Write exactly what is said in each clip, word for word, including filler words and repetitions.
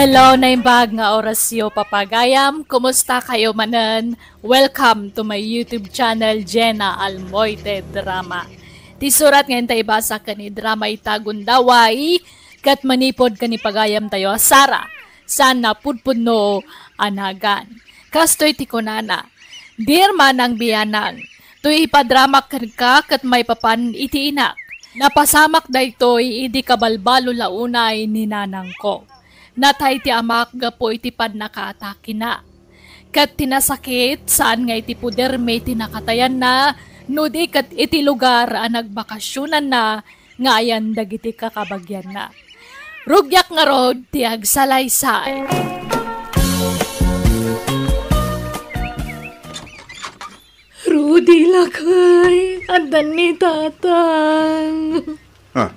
Hello, naimbag nga orasyo, papagayam. Kumusta kayo manen? Welcome to my YouTube channel, Jenna Almoite Drama. Ti surat nga inta ibasa ken idrama ita gundaway, ket manipud ken ipagayam tayo a Sara, saan a pudpudno a nagan. Kastoy ti kunana, Dear Manang Bianang, toy ipadramak kenka ket maipapan iti inak. Napasamak daytoy idi kabalbalo la unay ni nanangko. Natay ti amak gapu iti pannakaatakena. Ket ti nasakit, saan nga iti podermi ti nakatayanna, no di ket iti lugar a nagbakasionanna nga ayan dagiti kakabagianna. Rugiak ngarud ti agsalaysay. Rudy, lakay, addan ni Tatang. Ah,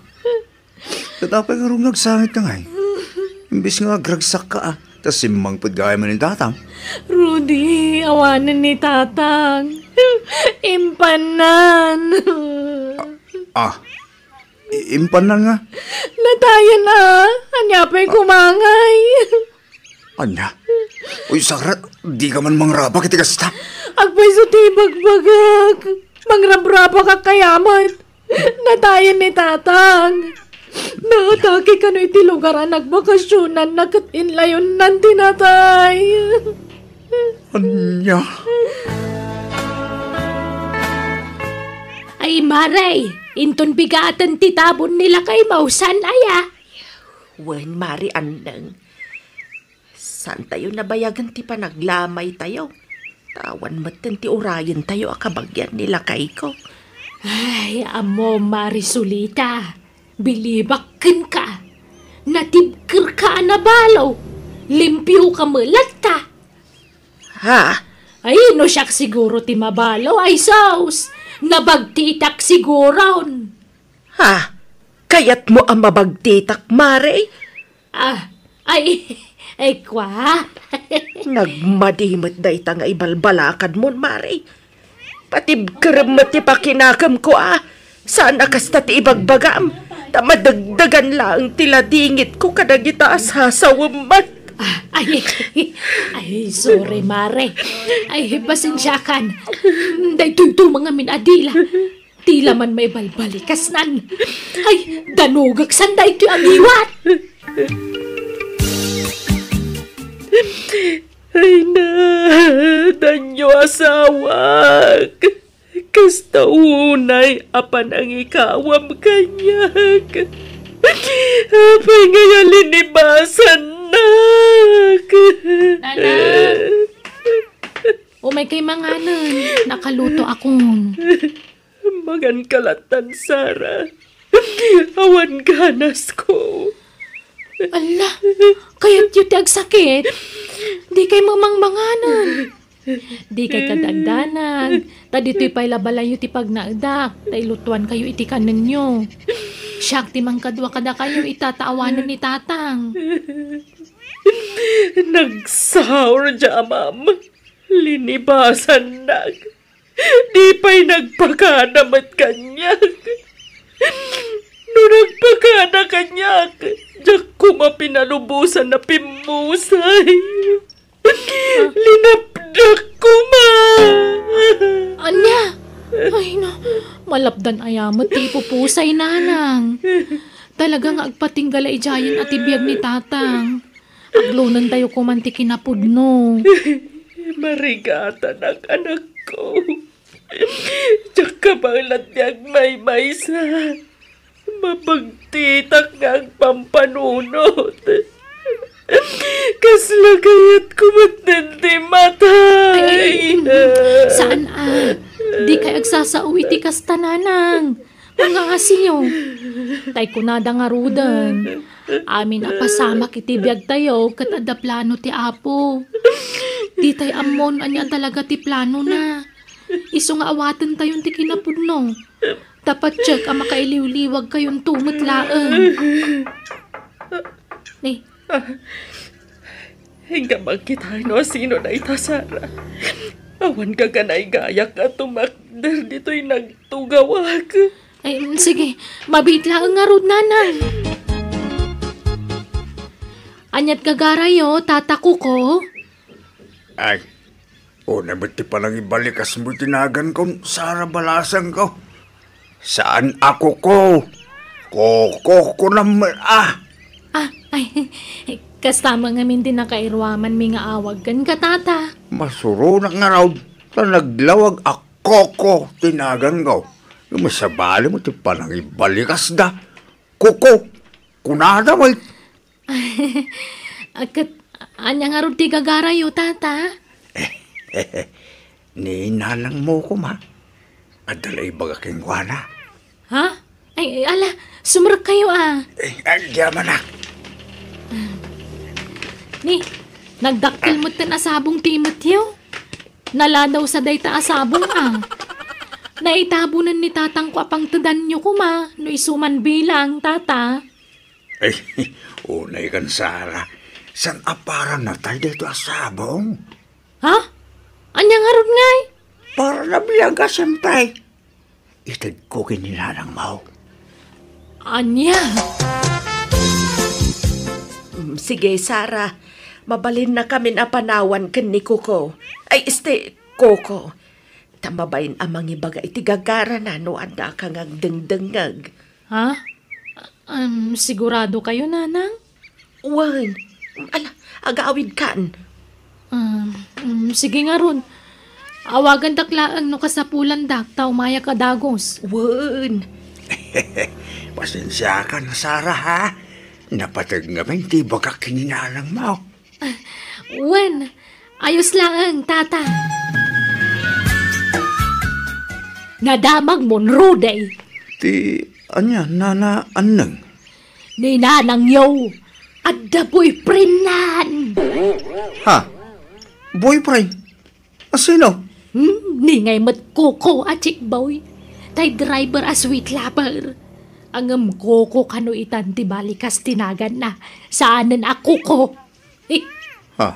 ket apay ngarud nga agsangit ka ngay? Imbes nga agragsak ka, ah, ta simmangpet gayam ni Tatang. Rudy, awanen ni Tatang. Impannan. Ah, I-, impannan nga. Natayan a. Ania pay kumangay? Ania? Uy, Sara, di ka man mangrabak iti kasta. Agpayso ti ibagbagak. Mangrabrabak a kayamat. Natayan ni Tatang. Naatake kano iti lugar a nagbakasionanna ket inlayonnan ti natay. Ania? Ay, Mare, inton bigaten ti tabon ni lakay mo, saan aya? Wen, Mare Anneng. Saantayo nabayagen ti panaglamaytayo. Ta awan metten ti urayentayo a kabagian ni lakayko. Ay, ammo, Mare Sulita. Bilibak kenka. Natibkerka a nabalo. Limpioka met latta. Ha? Ay, no siak siguro ti mabalo, ay sus! Nabagtitak siguron. Ha? Kayatmo a mabagtitak, Mare? Ah, ay, ay, kwa? Nagmadi met dayta nga ibalbalakadmon, Mare. Patibkerem met ti pakinakemko a. Saan a kasta ti ibagbagam. Ta madagdagan laeng ti ladingitko kadagita a sasawem met. Ah, ay, ay, sorry, Mare. Ay, pasensiakan. Daytoy tumang amin a dila. Dila man maibalbali kasnan. Ay, danugek san daytoy a ngiwat. Ay na, danyo asawak. Kasta unay a panangikawam kaniak. Apay ngay a linibasannak? Nanang! Umay kay manganen, nakaluto akon. Mangan ka lattan, Sara. Awan ganasko. Alla, kayatyo ti agsakit? Di kay mamangmanganen. Di kay kadagdanag. Ta ditoy pay la balayyo ti pagnaedak. Ta ilutuan kayo iti kanenyo. Siak ti mangkadua kadakayo ita ta awanen ni Tatang. Nagsaur diay amam. Linibasannak. Di pay nagpakada met kaniak. No nagpakada kaniak, diak koma pinalubosan a pimmusay. Linapdak koma. Ania? Ay, no. Malapdan aya met ti ipupusay, nanang. Talaga nga agpatingga la idiayen a ti biag ni Tatang. Aglonentayo koman ti kinapudno. Marigatanak, anakko. Diak kabaelan ti agmaymaysa. Mabagtitak nga agpampanunot. Kasla kayatko met ti matay. Ay, ay, ay, saan a? Di kay agsasao iti kasta, nanang. Nga asiyo. Tay kunada ngaruden, amin a pasamak iti biagtayo ket adda plano ti Apo. Ditay ammon ania talaga ti planona. Isu nga awatentayon ti kinapudno. Ta patiek a makailiwliwagkayonto met laeng. Ni, Ah, inka makitaen no asino dayta, Sara. Awan gaganaygayak a tumakder ditoy nagtugawak. Ay, mm, sige. Mabiit laeng ngarud, nanang. Aniat gagarayo, Tata Koko? Ay, una met ti panangibalikasmo iti naganko, Sara balasangko. Saan a Koko. Koko, kunam, ah. Ah, ay, kasta man ngamin ti nakairuamanmi nga awag kenka, Tata. Masuronak ngarud, ta naglawag a Koko ti naganko. Ngem sabali mo ti panangibalikasda. Koko, kunada met. Ket, ania ngarud ti gagarayo, Tata? Ni nanangmo koma. Adda la ibaga kenkuana. Ha? Ay, ay, ala, sumrekkayo, a. Eh, agyamanak. Ni, nagdakkel metten a sabong ti imetyo. Naladaw sa dayta a sabong, a. Naitabonen ni tatangko a pangtedanyo koma, no isu man bilang, Tata. Ay, unay kan Sara. Saan a para natay daytoy a sabong? Ha? Ania ngarud ngay? Para nabiag a, siyempre. Itedko ken ni nanangmo. Ania? Mm, sige, Sara. Mabalinnakamin a panawan ken ni Koko. Ay, este, Koko. Ta mabain a mangibaga iti gagarana no addaka nga agdengdengngeg. Ha? Um, sigurado kayo, Nanang? Wen. Ala, agawidkan. Um, um, sige ngarud. Awagandak laeng no kasapulandak ta umayak a dagus. Wen. Pasensiakan, Sara, ha? Napateg ngamin ti ibagak ken ni nanangmo. Wen, ayos laeng, Tata. Nadamagmon, Rudy. Ti ania, Nana Anneng? Ni nanangyo, adda boyfriendnan. Ha? Boyfriend? A sino? Hmm, ni ngay met Koko a chick boy. Tay driver a sweet lover. Ngem Koko kano itan ti balikas ti naganna. Saanen a Koko. Ha?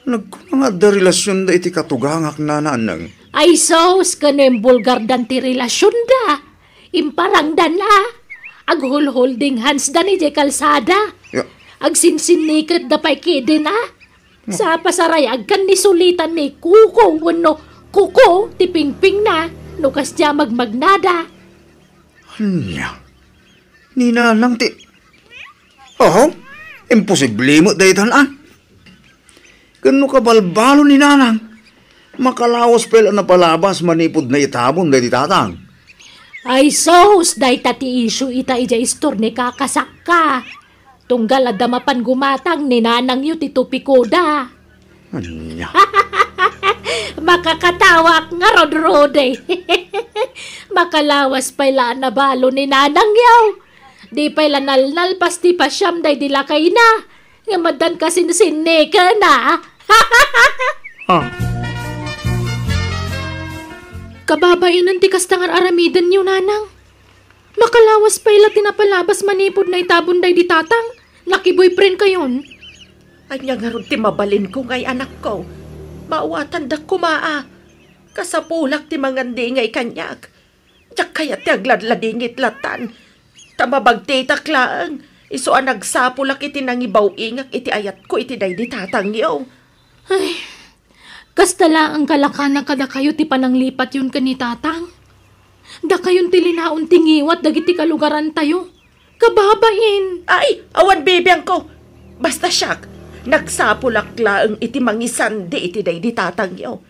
Nagkuna nga adda relasionda iti katugangak, Nana Anneng. Ay sus, kano imbulgardan ti relasionda. Imparangdan a. Aghulholding handsdan idiay kalsada. Ya. Agsinsinniketda pay kidin a. Sa pasarayag ken ni sulitan ni Kuko wenno Kuko ti pingpingna no kasdiay a magmagnada. Ania? Ni Nanang ti, oho, imposible met daytan a. Ken no kabalbalo ni Nanang, makalawas pay la napalabas manipud naitabon daydi tatang. Ay sus, dayta ti isyu ita idiay istor ni kakasakka. Tunggal adda mapan gumatang ni nanangyo ti tupikoda. Ania? Makakatawak nga, Rod Rode. Makalawas pay la a nabalo ni nanangyo. Di pay la nalnalpas ti pasiam daydi lakayna. Nga maddan kasinsinniken a. Ah. Kababainen ti kasta nga ar-aramidenyo, Nanang. Makalawas pay la ti napalabas manipud naitabon daydi tatang, nakiboyfriend kayon. Ania ngarud ti mabalinko ngay, anakko? Maawatandak koma a. Kasapulak ti mangandingay kaniak. Diak kayat ti agladladingit latan. Ta mabagtitak laeng, isu a nagsapulak iti nangibaw-ingak iti ayatko iti daydi tatangyo. Ay, kasta laeng kalakana kadakayo ti pananglipatyon ken ni Tatang. Dakayon ti linaon ti ngiwat dagiti kalugarantayo. Kababain! Ay, awan bibiangko! Basta siak, nagsapulak laeng iti mangisandi iti daydi tatangyo.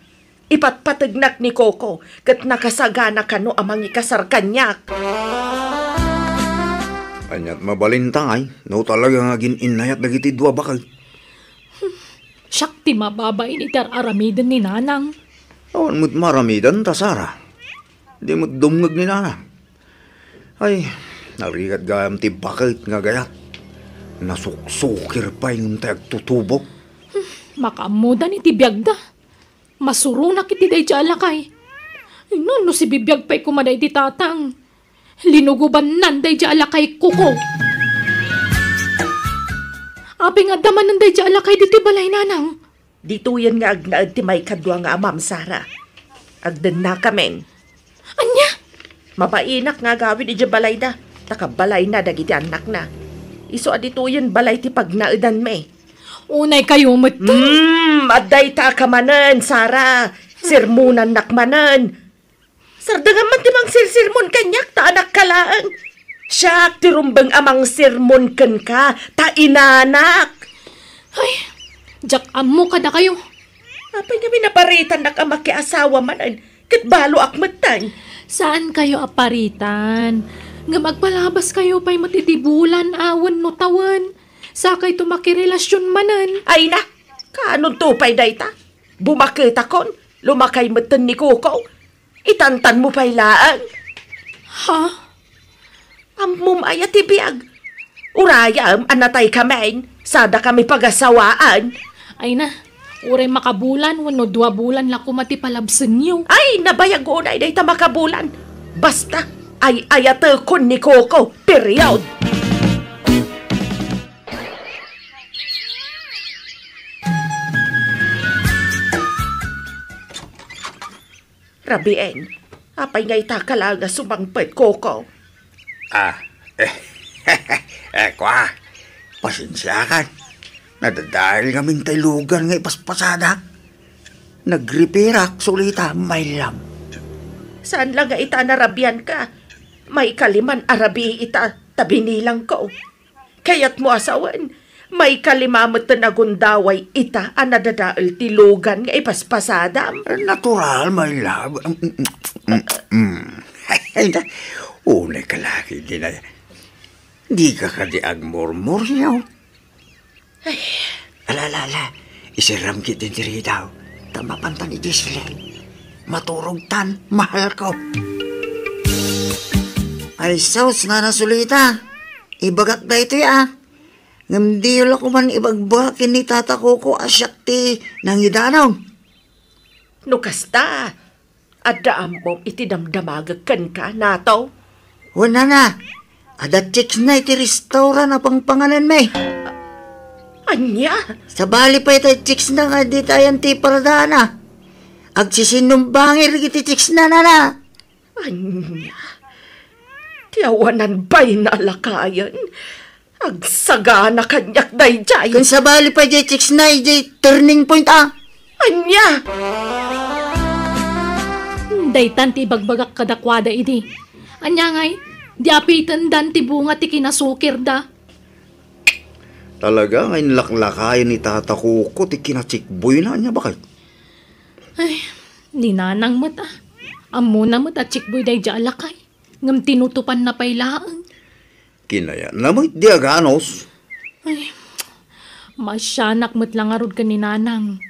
Ipatpategnak ni Koko, ket nakasagana kano a mangikasar kaniak. Aniat mabalinta ngay, no talaga nga agin-innayat dagiti dua baket? Siak ti mababain iti ar-aramiden ni Nanang. Awan met maramiden ta, Sara. Di met dumngeg ni Nanang. Ay, narigat gayam ti baket nga gayat. Nasuksukir pay ngem tay agtutubo. Makaammodan iti biagda. Masuronak iti daydiay a lakay. Ngem no sibibiag pay koma daydi Tatang. Linugubannan daydiay a lakay, Koko. Apay nga adda manen daydiay a lakay ditoy balay, Nanang? Ditoyen nga agnaed ti maikadua nga amam, Sara. Agdennakamin. Ania? Mabainak nga agawid idiay balayda, ta kabalayna dagiti annakna. Isu a ditoyen balay ti pagnaedanmi. Unay kayo met. Hmm, adda ita ka manen, Sara. Sermonannak manen. Sardengam man ti mangsersermon kaniak, ta anak ka laeng. Siak ti rumbeng a mangsermon kenka, ta inanak. Ay, diak ammo kadakayo. Apay nga binabaritannak a makiasawa manen, ket baloak metten. Saan kayo a paritan? Ngem agpalabas kayo pay met iti bulan awen no tawen. Sakayto makirelasyon manen. Ay na, kaanonto pay dayta? Bumaketakon, lumakay metten ni Koko. Itantanmo pay laeng. Ha? Ammom aya ti biag? Urayem a natay kamin, sada kami pagasawaan. Ay na, uray makabulan wenno dua bulan la koma ti palabsenyo. Ay, nabayag unay dayta makabulan. Basta, ay-ayatekon ni Koko. Period. Rabien, apay nga ita ka laeng a sumangpet, Koko? Ah, eh, eh, kua, pasensiakan. Nadadael ngamin tay lugan nga ipaspasada. Nagripirak, Sulita, my love. Saan la nga ita narabianka? Maikaliman a rabii ita, ta binilangko. Kayatmo a sawen, maikalima met ti nagundaway ita a nadadael ti lugan nga ipaspasadam. Natural, my love. Mm, mm, mm, mm. Ay, na, unay ka lagi, di na. Di ka kadi agmurmur, yaw? Ay. Ala, ala, ala. Isiram kiti diri daw. Ta mapantan iti silay. Maturog tan, mahal ko. Ay, sus, nga nasulita. Ibagak daytoy, a. Ngem diyo la koman ibagbaga ken ni Tata Koko a siak ti nangidanon. No kasta, adda ammom iti damdamagek kenka, nato? Wen, nana, adda chicks na iti restaurant a pangpanganenmi. Ania? Sabali pay tay chicks na nga ditayan ti paradaanna. Agsisinnumbangir iti chicks na, nana. Ania? Ti awanan baynalakayen? Agsagana kaniak daydiay. Ken sabali pay diay chicks na idiay turning point, a. Ania? Daytan ti ibagbagak kadakuada idi. Ania ngay, di apitendan ti bunga ti kinasukirda. Talaga nga inlaklakayen ni Tata Koko ti kinachikboyna, ania, baket? Ay, ni Nanang met, a. Ammona met a chikboy daydiay a lakay. Ngem tinutopanna pay laeng. Kinayatna met di aganos. Ay, maasianak met la ngarud ken ni Nanang.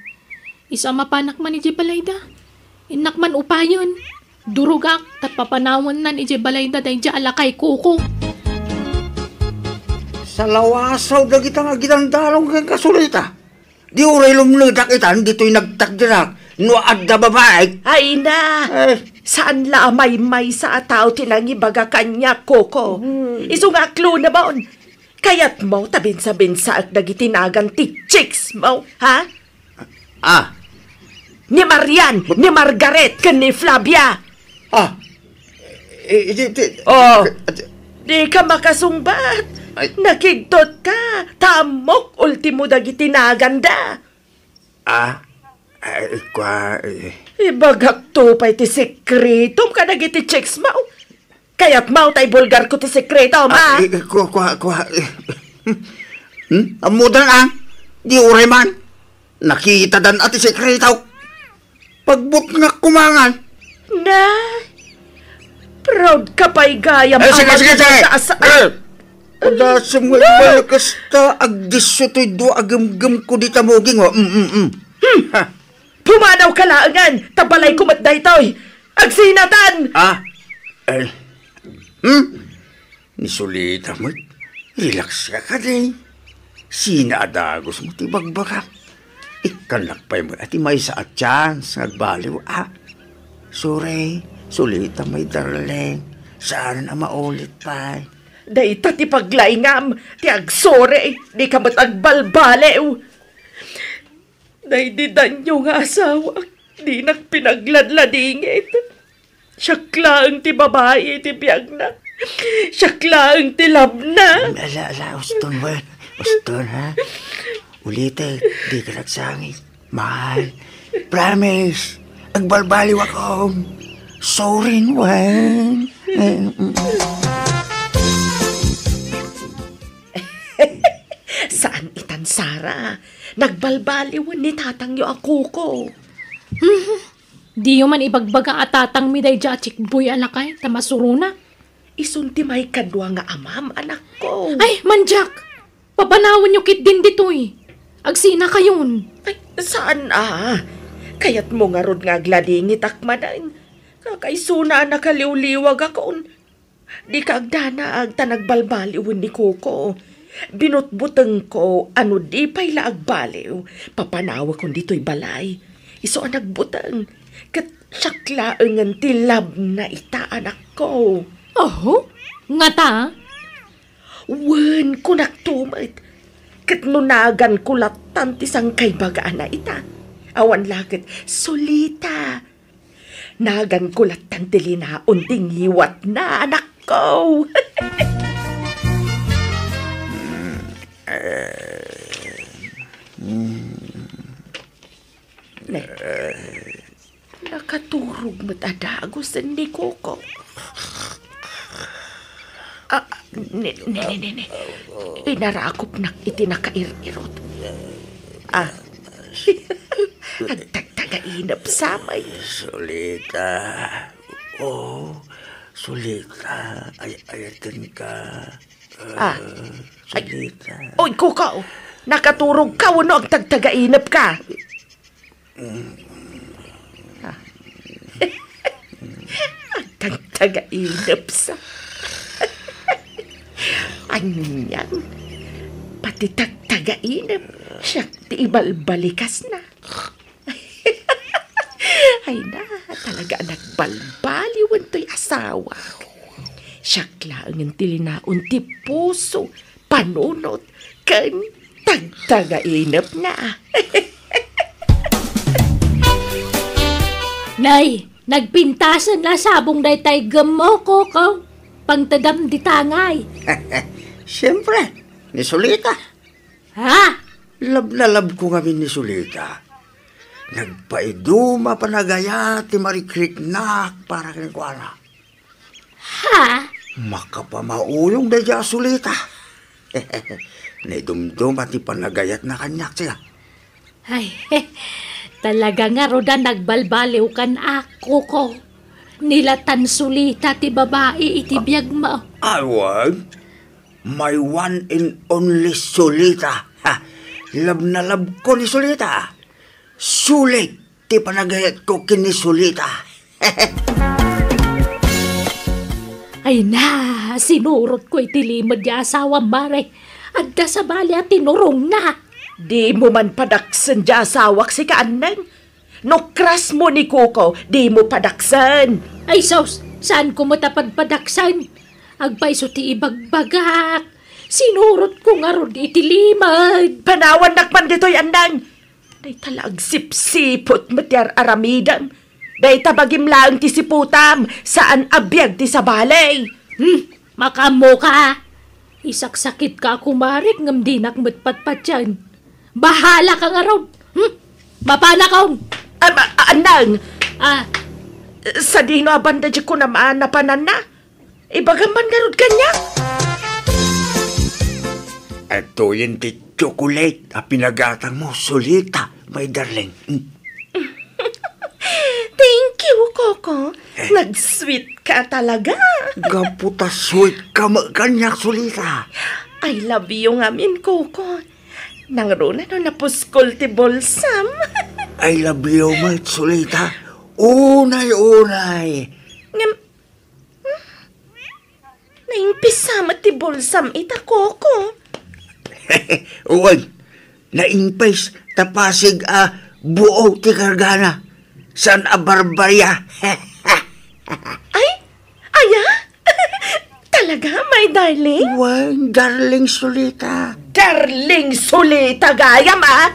Isu a mapanak man idiay balayda, innak man upayen. Durogak, ta papanawannan idiay balayda daydiay a lakay, Koko. Salawasaw dagita nga agidandalong kenka, Sulita. Di uray lumnedak itan ditoy nagtakderak no adda babaek. Ay na! Eh. Saan la a maymaysa a tao ti nangibaga kaniak, Koko? Hmm. Isu nga aklonemon. Kayatmo ta binsabinsaek dagiti nagan ti chicks mo, ha? Ah. Ni Marian, ni Margaret, ken ni Flavia. Ah, eh, di, di, Oh, di, di ka makasungbat. Ay. Nakigtot ka. Ta ammok ultimo dagiti naganda. Ah, ay, kua, eh. Ibagak to pay ti sekretom kadagiti chicks mo. Kayatmo ta ibulgar ko ti sekretom, ah? Ah, eh, kua, kua, kua, eh. Hmm? Ammodan, ah? Di uray man. Nakitadan a ti sekreto. Pagbutngak kumangan. Na, proud ka pay gayam. Eh, sige, sige, sige. Sa, sa, eh, dasem nga ibalkas ta, agdisso toy dua a gemgem ko di tamoging, oh. Mm, mm, mm. Hmm. Ha. Pumanaw ka laengen, ta balay ko met daytoy. Agsinatan! Ah? Eh. Hmm? Ni Sulita met, relax ka kadi. Sina a dagus mo ti bagbagam? Ikkannak pay met a ti maysa a chance nga agbaliw, a. Sorry, Sulita, my darling. Saan a maulit pay. Dayta ti paglaingam, ti agsorry, di ka met agbalbaliw. Daydi danio nga asawak, dinak pinagladladingit. Siak laeng ti babai iti biagna. Siak laeng ti labna. Ala, ala, uston, wen. Uston, ha? Ulitek, dika nagsangit. Mahal, promise, agbalbaliwakon. Sorry, wen. Eh, mm, mm. Saan itan, Sara. Nagbalbaliwen ni tatangyo a Koko. Hmm, diyo man ibagbaga a tatangmi daydiay a checkboy a lakay ta masurona. Isun ti maikadua nga amam, anakko. Ay, mandiak! Papanawanyo ketdin ditoy. Agsinakayon. Ay, saan a? Kayatmo ngarud nga agladingitak manen? Kakaisuna a nakaliwliwagakon. Dika agdanag ta nagbalbaliwen ni Koko. Binutbutengko a no di pay la agbaliw, papanawakon ditoy balay. Isu a nagbuteng, ket siak laengen ti labna ita, anakko. Oho? Ngata? Wen, kunakto met. Ket no naganko lattan ti sangkaibagaana ita, awan la ket Sulita. Naganko lattan ti linaon ti ngiwatna, anakko. Ne, nakaturog met a dagusen ni Koko. Ah, ne, ne, ne, ne, ne. Inarakopnak iti nakair-irot. Ah. Agtagtagainep sa met. Sulita. Oh, Sulita. Ay, ayatenka. Ah. Ay. Sulita. Oy, Koko. Nakaturog ka wenno agtagtagainep ka? Ah. Agtagtagainep sa. Anian, pati tagtagainep, siak ti ibalbalikasna. Ay na, talaga a nagbalbaliwen toy asawa. Siak laengen ti linaon ti puso, panunot, ken tagtagainepna. Nay, nagpintasen la sabong daytay gemmo, Koko. Pangtedam dita ngay. Siempre, ni Sulita. Ha? Love na love ko ngamin ni Sulita. Nagpaiduma panagayat ti marikriknak para kenkuana. Ha? Makapamauyong daydiay a Sulita. Naidumduma ti panagayatna kaniak, siya. Ay, talaga ngarud a nagbalbaliw kan a Koko. Nilatan Sulita ti babai iti biagmo. Awan, my one and only Sulita. Ha, love na love ko ni Sulita. Sulit ti panagayatko ken ni Sulita. Ay na, sinurotko iti limed ti asawam, Mare. Adda sabali a tinurongna. Dimo man padaksen ti asawak, sika, Anneng. No crush mo ni Koko, dimo padaksen. Ay sus, saanko met a padpadaksen? Agpayso ti ibagbagak. Sinurotko ngarud iti limed. Panawannak man ditoy, Anneng. Dayta la agsipsiput met ti ar-aramidem. Dayta bagim laeng ti siputam, saan a biag ti sabali. Hmm, makaammoka. Isaksakitka a kumarik ngem dinak met patpatien. Bahalaka ngarud. Hmm? Mapanakon. Ah, ah, Anneng! Ah. Sadino a banda diay kunam a napananna? Ibagam man ngarud kaniak. Atoyen ti chocolate a pinagatangmo, Sulita, my darling. Mm. Thank you, Koko. Eh. Nag-sweet ka talaga. Gapu ta sweet ka met kaniak, Sulita. I love you ngamin, Koko. Nangruna no napuskol ti bulsam. I love you met, Sulita. Unay, unay. Ngem, hmm? Naingpis sa met ti bulsam ita, Koko. Wen, naingpis ta pasig a buo ti kargana. Saan a barbaria. Ay, aya? Talaga, my darling? Wen, darling Sulita. Darling Sulita gayam, a?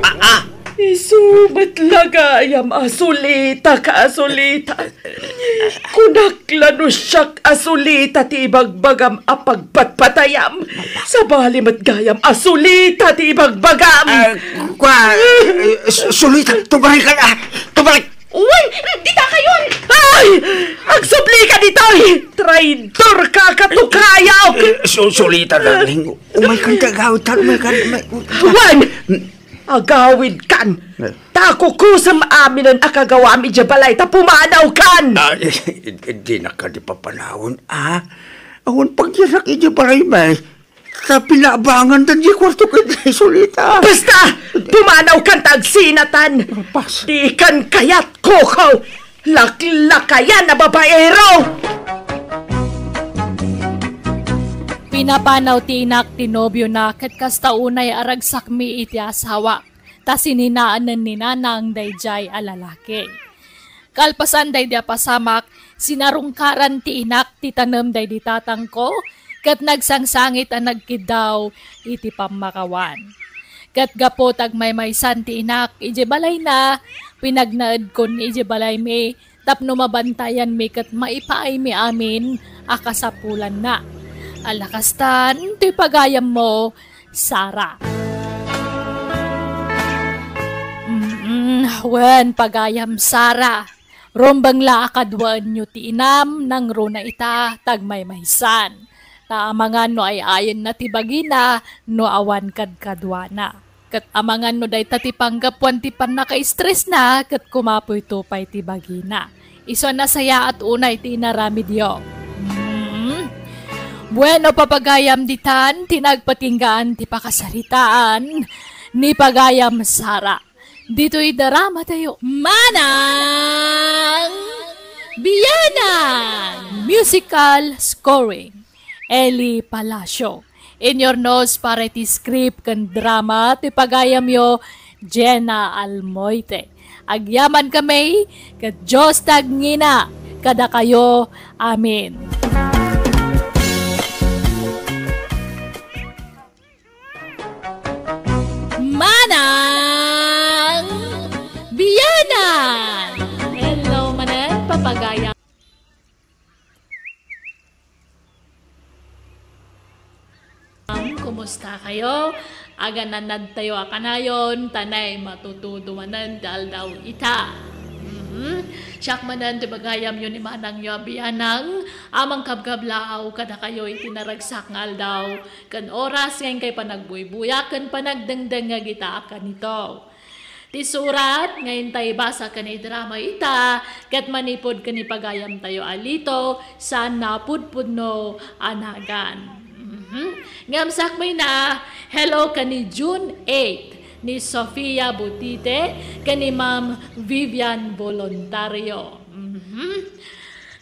Ah, ah. Isu met la gayam a Sulita ka, Sulita. Kunak la no siak a sulita ti ibagbagam a pagpatpatayam. Sabali met gayam a sulita ti ibagbagam. Ah, kwa, eh, su-, sulita, tumarik ka, ah, tumarik. Uy, dita kayon! Ay! Agsubli ka ditoy! Traidor ka, katukayok! Eh, su-, sulita, darling. Umay kan ti agawid, umay kan, umay. Wen! Agawid kan! Eh. Ta kukusem aminen a kagawam idiay balay ta pumanaw kan! Ah, eh, eh, eh, dinak kadi papanawen, ah. Awan pagyarak idiay balay, may. Ta pinabangan da di kuarto ken sulita. Basta! Pumanaw kan ta agsinatan! Pas. Di kan kayat, Koko! Laklakayan a babaero! Pinapanaw ti inak ti nobiona ket kasta unay a ragsakmi iti asawa, ta sininaanen ni nanang daydiay a lalaki. Kalpasan daydi a pasamak, sinarungkaran ti inak ti tanem daydi tatangko, ket nagsangsangit a nagkiddaw iti pammakawan. Ket gapu ta agmaymaysan ti inak idiay balayna, pinagnaedkon idiay balaymi tapno mabantayanmi ket maipaaymi amin a kasapulanna. Ala kastan, toy pagayammo, Sara. Mm, wen, pagayam Sara, rumbeng la a kaduaenyo ti inam, nangruna ita ta agmaymaysan. Ta amangan no ay-ayenna ti bagina no awan kadkaduana. Ket amangan no dayta ti panggapuan ti pannaka-stressna ket kumapoyto pay ti bagina. Isu a nasayaat unay ti inaramidyo. Mm. Bueno, papagayam ditan ti nagpatinggaan ti pakasaritaan ni pagayam Sara. Ditoy drama tayo. Manang Bianang! Musical scoring, Eli Palacio. Inyurnos para iti script ken drama ti pagayamyo, Jenna Almoite. Agyaman kami, ket Dios ti agngina kadakayo. Amen. Manang Bianang! Hello, manen, papagayam. Kumusta kayo? Agananadtayo a kanayon, ta nay matutudo manen ti aldaw ita. Mhm. Siak manen ti bagayamyo ni manangyo a Bianang, a mangkabkablaaw kadakayo iti naragsak nga aldaw ken oras nga inkay panagbuybuyak ken panagdengdengngeg ita a kanito. Ti surat nga intay basa ken idrama ita ket manipud ken ni pagayamtayo a Lito, saan napudpudno a nagan. Mhm. Ngem sakbayna, hello ken ni June eight, ni Sofia Butite ken ni Ma'am Vivian Voluntario. Mhm.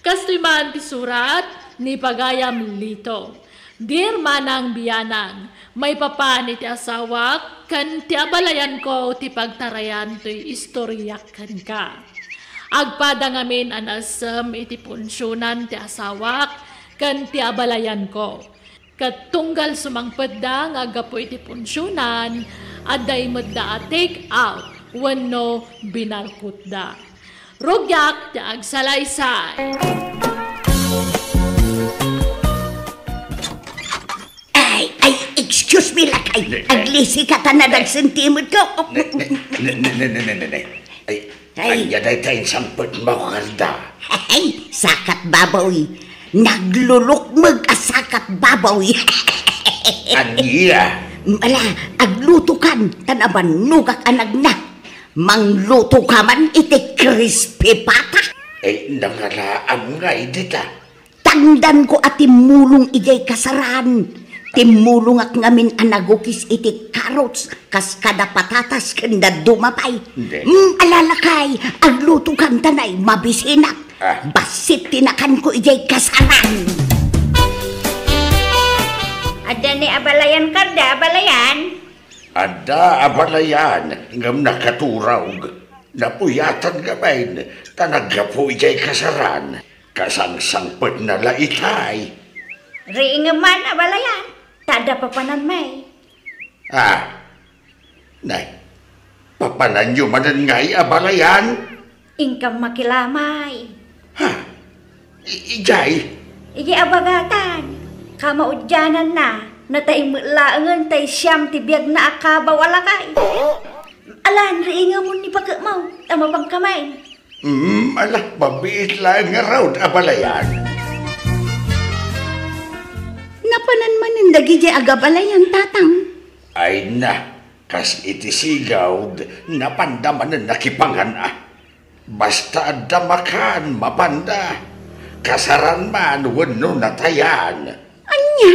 Kastoy man ti surat ni pagayam Lito. Dear Manang Bianang, maipapan iti asawak ken ti abalayanko ti pagtarayan toy istoriak kenka. Agpada ngamin a naessem iti punsionan ti asawak ken ti abalayanko. Ket tunggal sumangpetda nga aggapu iti punsionan, adda imetda a take out wenno binalkutda. Rugiak ti agsalaysay. Ay, ay, excuse me, lakay. Ne, ne. Aglisi ka ta nadagsen ti imet ko. Ne, ne, ne, ne, ne, ne, ne, ne. Ay, ay. Ania dayta insangpetmo, Carda? Ay, sakat baboy. Naglulukmeg a sakat baboy. Ania? Ala, aglutokan, ta nabannogak a nagna. Mangluto ka man iti crispy pata. Eh, nangalaam nga idi ta. Tangdanko a timmulong idiay kasaran. Timmulongak ngamin a nagukis iti carrots, kas kada patatas ken dadduma pay. Hindi. Mm, ala lakay, agluto kan ta nay, mabisinak. Ah. Bassit ti nakanko idiay kasaran. Adda ni abalayan, Carda, abalayan? Adda abalayan, ngem nakaturog. Napuyatan ngamin, ta naggapu idiay kasaran. Kasangsangpetna la itay. Riingem man, abalayan, ta adda papanan, may. Ah, nay, papananyo manen ngay, abalayan? Inkam makilamay. Ha? I-, idiay? Idiay a bagatan. Kamaudiananna, natay met laengen tay siam ti biagna a kabaw a lakay. Alan, riingemon ni pakekmo, ta mapangkamain. Hmm, ala, mabiit laeng ngarud, abalayan. Napanan manen dagidiay agabalayan, Tatang. Ay na, kas iti sigawd, napanda manen nakipangan a. Basta adda makan, mapanda. Kasaran man wenno natayan. Ania?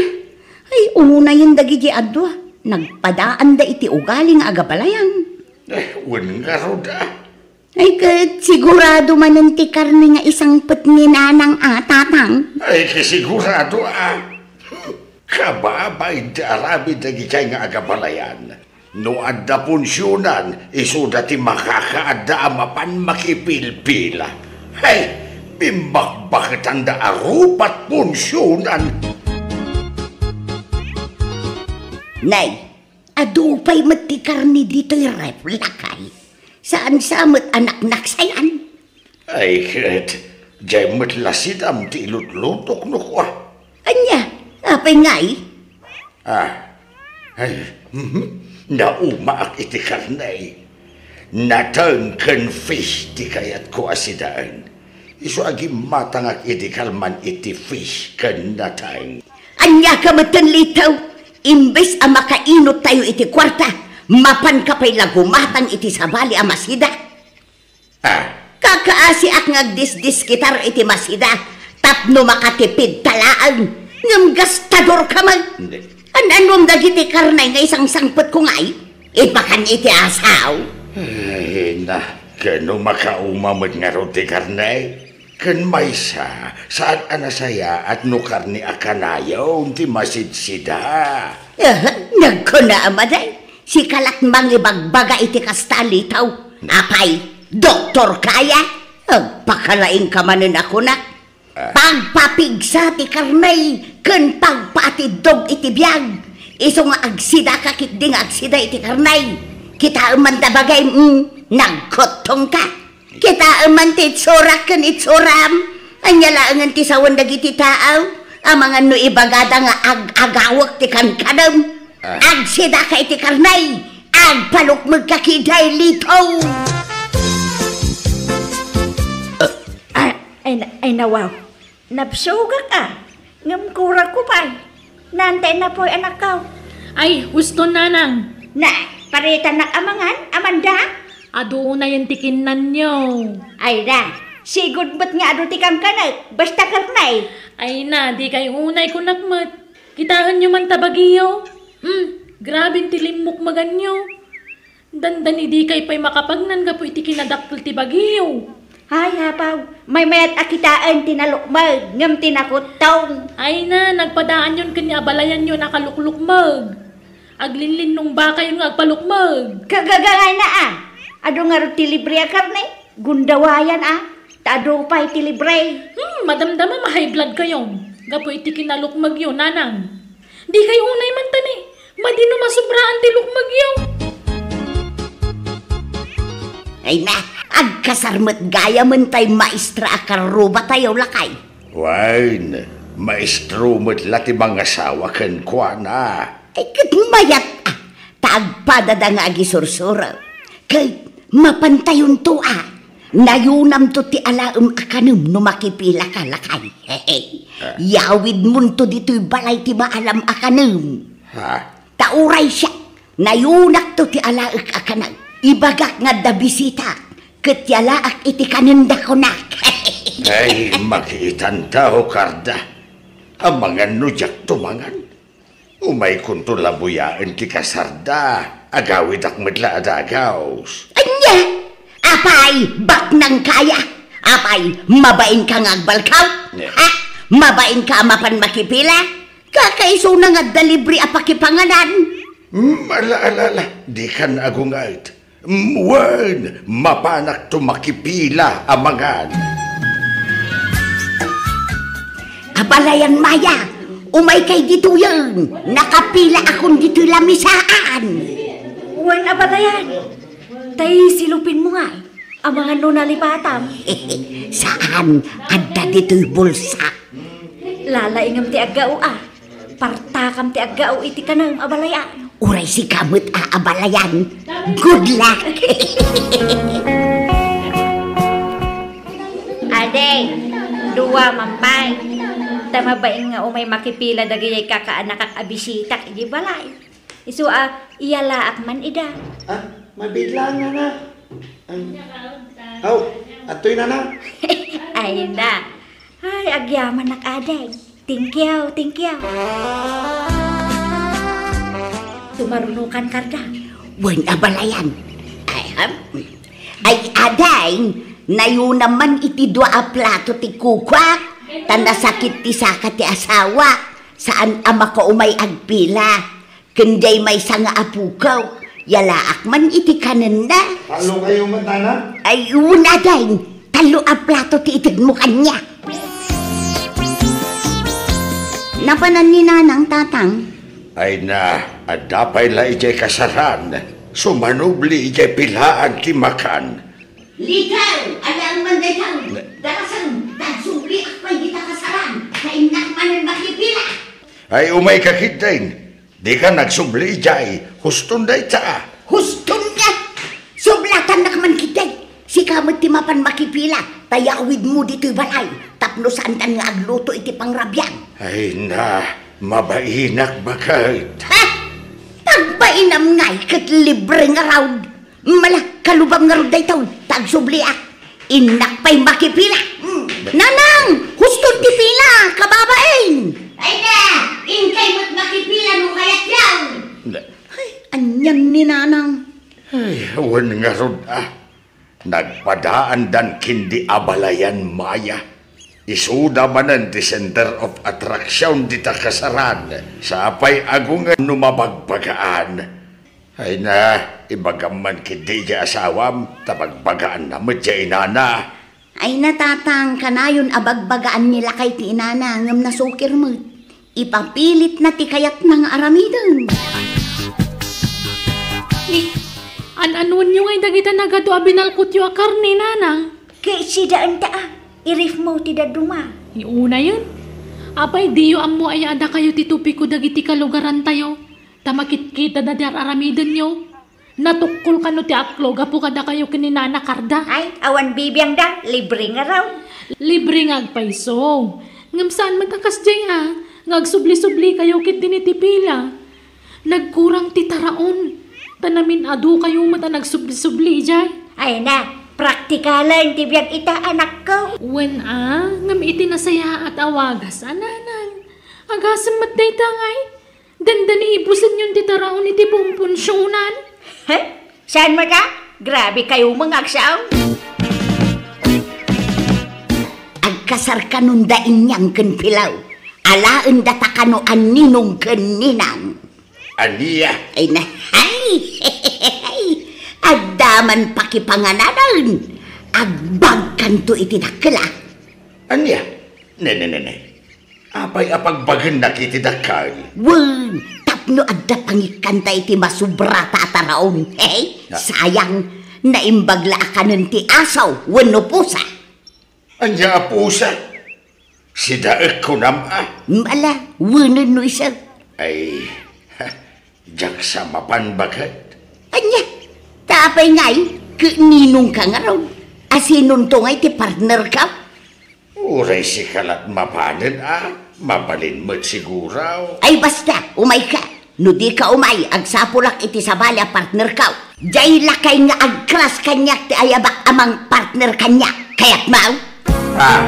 Ay, unayen dagidiay a dua. Nagpadaanda iti ugali nga agabalayan. Eh, wen ngarud a. Ay, ket sigurado manen ti karne nga isangpet ni Nanang a, Tatang? Ay, ket sigurado a. Kababain ti aramid dagiti nga agabalayan. No adda punsionan, isuda ti makakaadda a mapan makipilpila. Hay, bimbakbaketanda a rupat punsionan. Nay, adu pay met ti karne ditoy ref, lakay. Saan sa met a naknaksayan? Ay, ket, diay met la sidam ti ilutlutok no kua. Ania? Apay ngay? Ah, ay, mhm. Naumaak iti karne. Nateng ken fish ti kayatko a sidaen. Isu a gimmatangak idi kalman iti fish ken nateng. Ania ka metten, Lito? Imbes a makainot tayo iti kuarta, mapan ka pay la gumatang iti sabali a masida. Ah. Kakaasiak nga agdisdiskitar iti masida tapno makatipid ta laeng, ngem gastador ka met. Hindi. An-anuem dagiti karne nga isangsangpetko ngay? Ipakan iti asaw. Ay, na, ket no makauma met ngarud ti karne? Ken maysa, saan a nasayaat no karne a kanayon ti masidsida. Eh, nagkuna a maday. Sika la't mangibagbaga iti kasta, Lito. Apay, doktor kaya? Agpakalaing ka manen a kunak. Ah. Pagpapigsa ti karne ken pagpaatiddog iti biag. Isu nga agsidaka ketdi nga agsida iti karne. Kitaem man ta bagay, mm, nagkuttong ka. Kitaem man ti itsurak ken itsuram. Ania laengen ti sawen dagiti tao? Amangan no ibagada nga ag-agawek ti kankanem. Ah. Agsidaka iti karne. Agpalukmegka ketdi, Lito. Ah, ay, na-, ay, nawaw. Nabsugak a, ngem kurakko pay. Naan ta innapoy, anakko. Ay, husto, nanang. Na, paritanak a mangan, Amanda? Adu unayen ti kinnanyo. Ay na, sigud met nga adu ti kankanek, basta karne. Ay na, dikay unay kunak met. Kitaenyo man ta bagiyo. Hmm, grabe ti limmukmeganyo. Dandani dikay pay makapagnan gapu iti kinadakkel ti bagiyo. Ay, apaw, maymayat a kitaen ti nalukmeg, ngem ti nakuttong. Ay na, nagpadaanyon ken ni abalayanyo a nakalukmeg. Aglinlinnungbakayon nga agpalukmeg. Kagagangayna a. Adu ngarud ti libre a karne? Gundawayan a. Ta adu pay ti libre. Hmm, madamdama ma-high blood kayo. Gapu iti kinalukmegyo, nanang. Dikay unay man tani, madi no masubraan ti lukmegyo. Ay na, agkasar met gayamen tay maestra a karrubatayo, lakay. Wen, maestro met la ti mangasawa kenkuana. Ay, ket mayat a, ta agpadada nga agisursuro. Ket mapantayonto a, nayunamto ti alaem a kanem no makipilaka, lakay. Ah. Yawidmonto ditoy balay ti maalam a kanem. Ha? Ta uray siak, nayunakto ti alaek a kanem. Ibagak nga adda bisitak, ket yalaak iti kanenda kunak. Ay, makiitan ta, Karda. Amangan no diakto mangan. Umaykonto labuyaen ti kasarda. Agawidak met la a dagaws. Ania? Apay, baknang kaya? Apay, mabain ka nga agbalkaw? Ne. Ha? Mabain ka a mapan makipila? Kakaisuna nga adda libre a pakipanganan. Hmm, ala, ala, ala. Dikan agunget. Wen, mapanakto makipila a mangan. Abalayan, Maya, umaykay ditoyen. Nakapila akon ditoy lamisaan. Wen, abalayan. Tay silupinmo ngay. Amangan no nalipatam? Saan, adda ditoy bulsa. Lalaingem ti aggao a. Partakam ti aggao iti kanem a balayan. Uray sika met a abalayan. Good luck! Adi, dua man pay. Ta mabain nga umay makipila dagiti kakaanakak a bisitak iti balay. Isu a, iyalaak man ida. Ah, mabiit laeng, nana. Ang, aw, atoy, nana. Ay, na. Ay, agyamanak, ading. Thank you, thank you. Tumarunukan, karda. Wen a balayan. Ay, ham? Ay, ading, nayuna man iti dua a plato ti kukuak, ta nasakit ti saka ti asawa, saan a makaumay agpila. Ken diay maysa nga apokaw, yalaak man iti kanenna. Tallo kayo met, nana? Ay, wen, ading, tallo a plato ti itedmo kaniak. Napanan ni nanang, tatang? Ay na, adda pay la idiay kasaran. Sumanubli idiay pilaan ti makan. Likaw, alaem man dayta. Ne- Darasem, ta agsubliak pay dita kasaran, ta innak manen makipila. Ay, umayka ketdin. Dika nagsubli idiay, huston dayta. Huston nga! Sublatannak man ketdi. Sika met ti mapan makipila, ta yawidmo ditoy balay, tapno saankan nga agluto iti pangrabiam. Ay na, mabainak baket. Ha? Pagbainam ngay ket libre nga raud. Mala, kalubam ngarud daytoy, ta agsubliak. Innak pay makipila. Hmm. Nanang, huston ti pila, kababain. Ay na, inkay met makipila no kayatyo. Ne- Ay, anian ni nanang. Ay, wen ngarud, ah. Nagpadaandan ken di abalayan, Maya. Isuda manen ti center of attraction dita kasaran. Sapay agungen no mabagbagaan. Ay na, ibagam man ketdi idiay asawam, ta bagbagaanna met diay inana. Ay na, tatang, kanayon a bagbagaan ni lakay ti inana, ngem nasukir met. Ipapilitna ti kayatna nga aramiden. Ni, an-anuenyo ngay dagita nagadu a binalkotyo a karne, nanang? Ket sidaenta a, irifmo ti dadduma. Ni unayen, apay diyo ammo aya a dakayo ti topiko dagiti kalugarantayo? Ta makitkitada ti ar-aramidenyo. Natukkol kano ti aklo gapu kadakayo ken ni Nana Karda? Ay, awan bibiangda, libre nga raw. Libre nga agpayso. Ngem saan met a kasdiay a, nga agsubli-subli kayo ketdi ni ti pila. Nagkurang ti taraon. Ta namin-adu kayo met a nagsubli-subli idiay. Ay na, praktikalen ti biag ita, anakko. Wen a, ngem iti nasayaat a wagas a, nanang. Agasem met dayta ngay. Dandani ibusenyon ti taraon iti pumpunsionan. He? Saan maka? Grabe kayo, mga agsaw. Agkasar kanon da Inyang ken Pilaw. Alaen data kano a ninong ken ninang. Ania? Ay na, ay! Adda man pakipanganadan. Agbagkanto iti dakkel, a. Ania? Ne, ne, ne, ne. Apay a pagbagennak iti dakkel? Wen, tapno adda pangikkanta iti masubrata a taraon. Hey, ah, sayang, naimbag la a kanen ti aso wenno pusa. Ania a pusa? Sidaek kunam a? Mala, wenen no isu. Ay, ha, diak sa mapan baket. Ania, ta apay ngay, ket ninongka ngarud? Asinonto ngay ti partnerka? Uray sika lat mapanen a, mabalin met siguro. Ay basta, umayka. No dika umay, agsapulak iti sabali a partnerko. Diay lakay nga agkras kaniak ti ayabak a mangpartner kaniak. Kayatmo? Ah.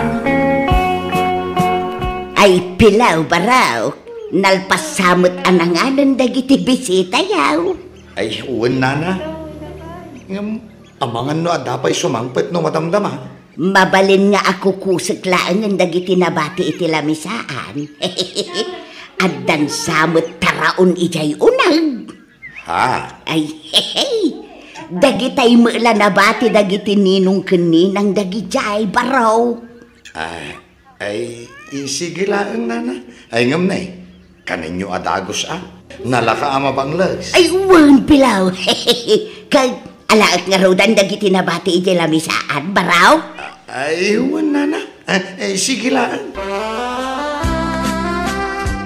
Ay, Pilaw, barok. Nalpas sa met a nanganen dagiti bisitayo. Ay, wen, nana. Ngem, amangan no adda pay sumangpet no madamdama. Mabalin nga akukusek laengen dagiti nabati iti lamisaan. Addan sa met taraon idiay uneg. Ha? Ay, hehe. Dagitay met la nabati dagiti ninong ken ninang dagidiay, baro. Ah, ay, i-, sige laeng, nana. Ay, ngem ne, kanenyo a dagus, a. Nalaka a mabangles. Ay, wen, Pilaw. Kag Alaek ngaruden dagiti nabati idiay lamisaan, Baraw? Ay, wen, nana. Ah, eh, sige laeng.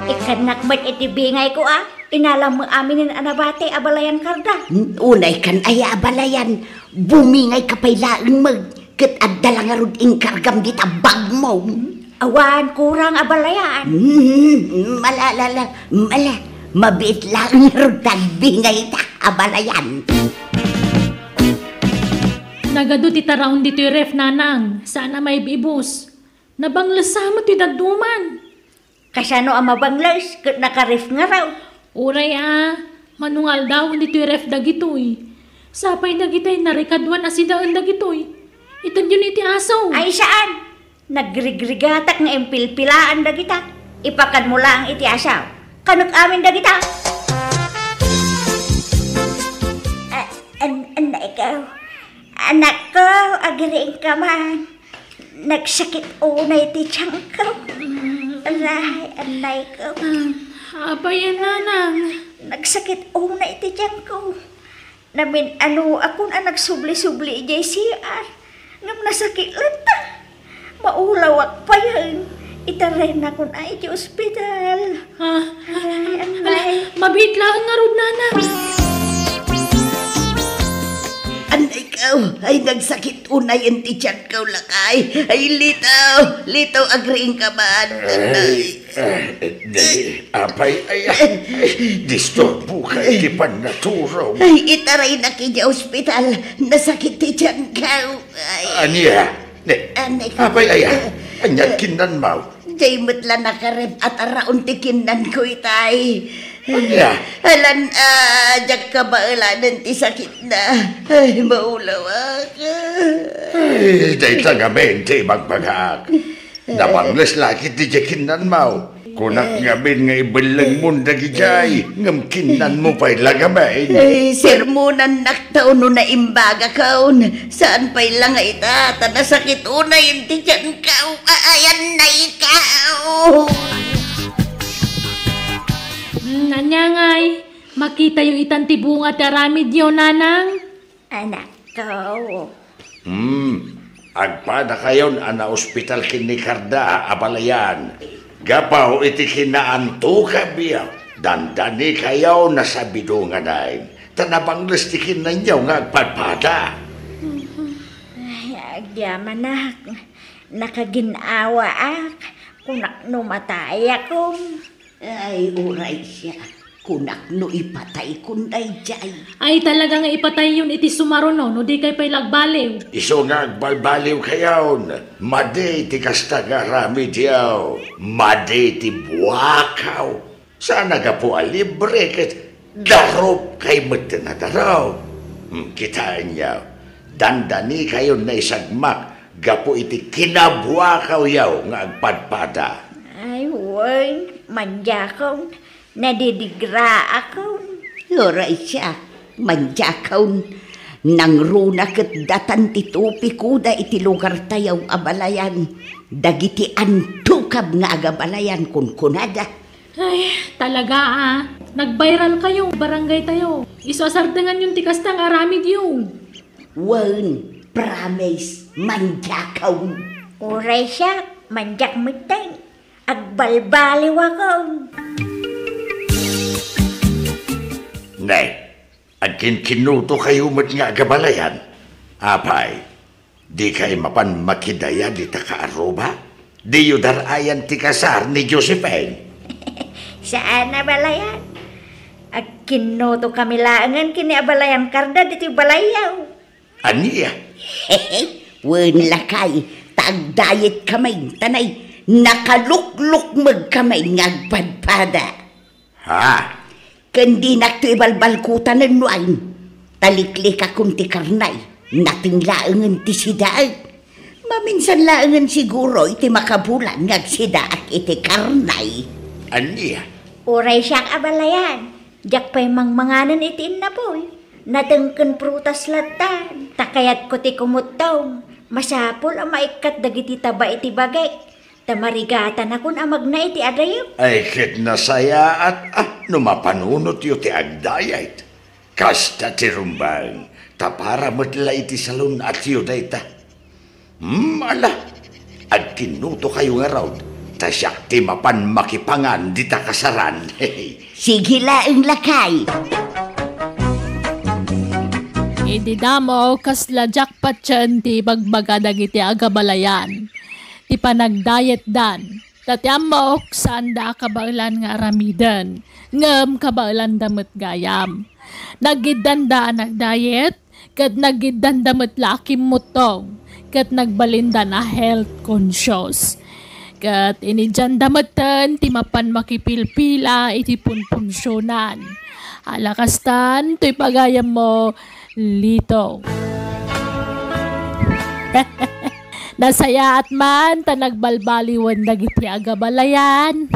Ikkannak met iti bingayko a, inalam met aminen a nabati, Abalayan Karda. Unay kan aya, Abalayan, bumingayka pay laeng met, ket adda la ngarud inkargam dita bagmo. Awan kurang, Abalayan. Mm, mala, la, la, mala. Mabiit laeng ngarud ta agbingayta, Abalayan. Nagadu ti taraon ditoy ref, nanang, saan a maib-ibus. Nabangles sa met ti dadduma. Kasano a mabangles ket nakaref ngarud? Uray a, mano nga aldawen ditoy ref dagitoy. Sapay dagitay narikaduan a sidaen dagitoy. Itedyon iti aso. Ay, saan? Nagrigrigatak nga impilpilaan dagita. Ipakanmo laeng iti asaw. Kanek amin dagita. A-, an-, annayko. Anakko, agriingka man. Nagsakit unay ti tiyanko. Aray, annayko. Ah, apay a, nanang? Nagsakit unay ti tiyanko. Namin-anoakon a nagsubli-subli idiay C R. Ngem nasakit latta. Maulawak payen. Itarayennakon a iti ospital. Ah, ay, ala, mabiit laeng ngarud, nanang. Annayko, ay nagsakit unayen ti tiyanko, lakay. Ay, Lito, Lito, agriingka man. Ay, ay, dali, apay aya. Disturboka iti pannaturaw. Ay, itaraynak idiay ospital. Nasakit ti tiyanko. Ay. Ania? Ne, apay aya? Ania ti kinnanmo? Diay met la nakaref a taraon ti kinnanko itay. Ania? Alan, ah, diak kabaelanen ti sakitna. Ay, maulawak. Ay, dayta ngamin ti ibagbagak. Nabangles la ket diay kinnanmo. Kunak ngamin nga ibellengmon dagidiay, ngem kinnanmo pay la ngamin. Ay, sermonannak ta no naimbagakon. Saan pay la nga ita, ta nasakit unayen ti tiyanko. Ay, annayko. Mm, ania ngay, makitayo itan ti bunga ti aramidyo, nanang? Anakko. Hmm, agpadakayon a naospital ken ni Karda, Abalayan. Gapu iti kinaantukabyo, dandanikayo a sabidonganen, ta nabangles ti kinnanyo nga agpadpada. Ay, agyamanak, nakagin-awaak, kunak no matayakon. Ay, uray siak, kunak no ipataykon daydiay. Ay, talaga nga ipatayyon iti sumaruno, no dikay pay la agbaliw. Isu nga agbalbaliwkayon, madi ti kasta nga aramidyo, madi ti buakaw. Saan a gapu a libre ket darupkay met ti nadarup. Hmm, kitaenyo, dandanikayon naisagmak gapu iti kinabuakawyo nga agpadpada. Ay, wen, mandiakon, nadidigraakon. Uray siak, mandiakon. Nangruna ket datan ti tupikoda iti lugartayo, Abalayan. Dagiti antukab nga agabalayan kunkunada. Ay, talaga a. Nag-viral kayo, barangay tayo. Isu a sardenganyon ti kasta nga aramidyo. Wen, promise, mandiakon. Uray siak, mandiak metten. Agbalbaliwakon. Ne, agkinkinnutokayo met nga agabalayan. Apay, dikay mapan makidaya dita kaaruba? Diyo dar-ayan ti kasar ni Josephine? Saan a balayan. Agkinnutokami laengen ken ni Abalayan Karda ditoy balayyo. Ania? Wen lakay, ta agdayet kami, ta nay, nakaluklukmeg kami nga agpadpada. Ha? Ken dinakto ibalbalkutanen no ain, ta liklikakon ti karnay, nateng laengen ti sidaek. Maminsan laengen siguro iti makabulan nga agsidaak iti karnay. Ania? Uray siak a balayan, diak pay mangmanganen iti innapoy. Nateng ken prutas lattan, ta kayatko ti kumuttong. Masapul a maikkat dagiti taba iti bagik. Ta marigatanakon a magna iti adayo. Ay, ket nasayaat a no mapanunotyo ti agdayet. Kasta ti rumbeng, ta para met la iti salun-atyo dayta. Hmm, ala, agkinnutokayo ngarud, ta siak ti mapan makipangan dita kasaran. Sige laeng, lakay. Idi damo, kasla diak patien ti ibagbaga dagiti agabalayan ti panagdietdan. Ta ti ammok, saanda a kabaelan nga aramiden, ngem kabaelanda met gayam. Nagiddanda a nagdiet, ket nagiddanda met la a kimmuttong, ket nagbalindan a health conscious. Ket inidianda metten ti mapan makipilpila iti punpunsionan. Ala kastan, toy pagayammo, Lito. Nasayaat man ta nagbalbaliwen dagiti agabalayan.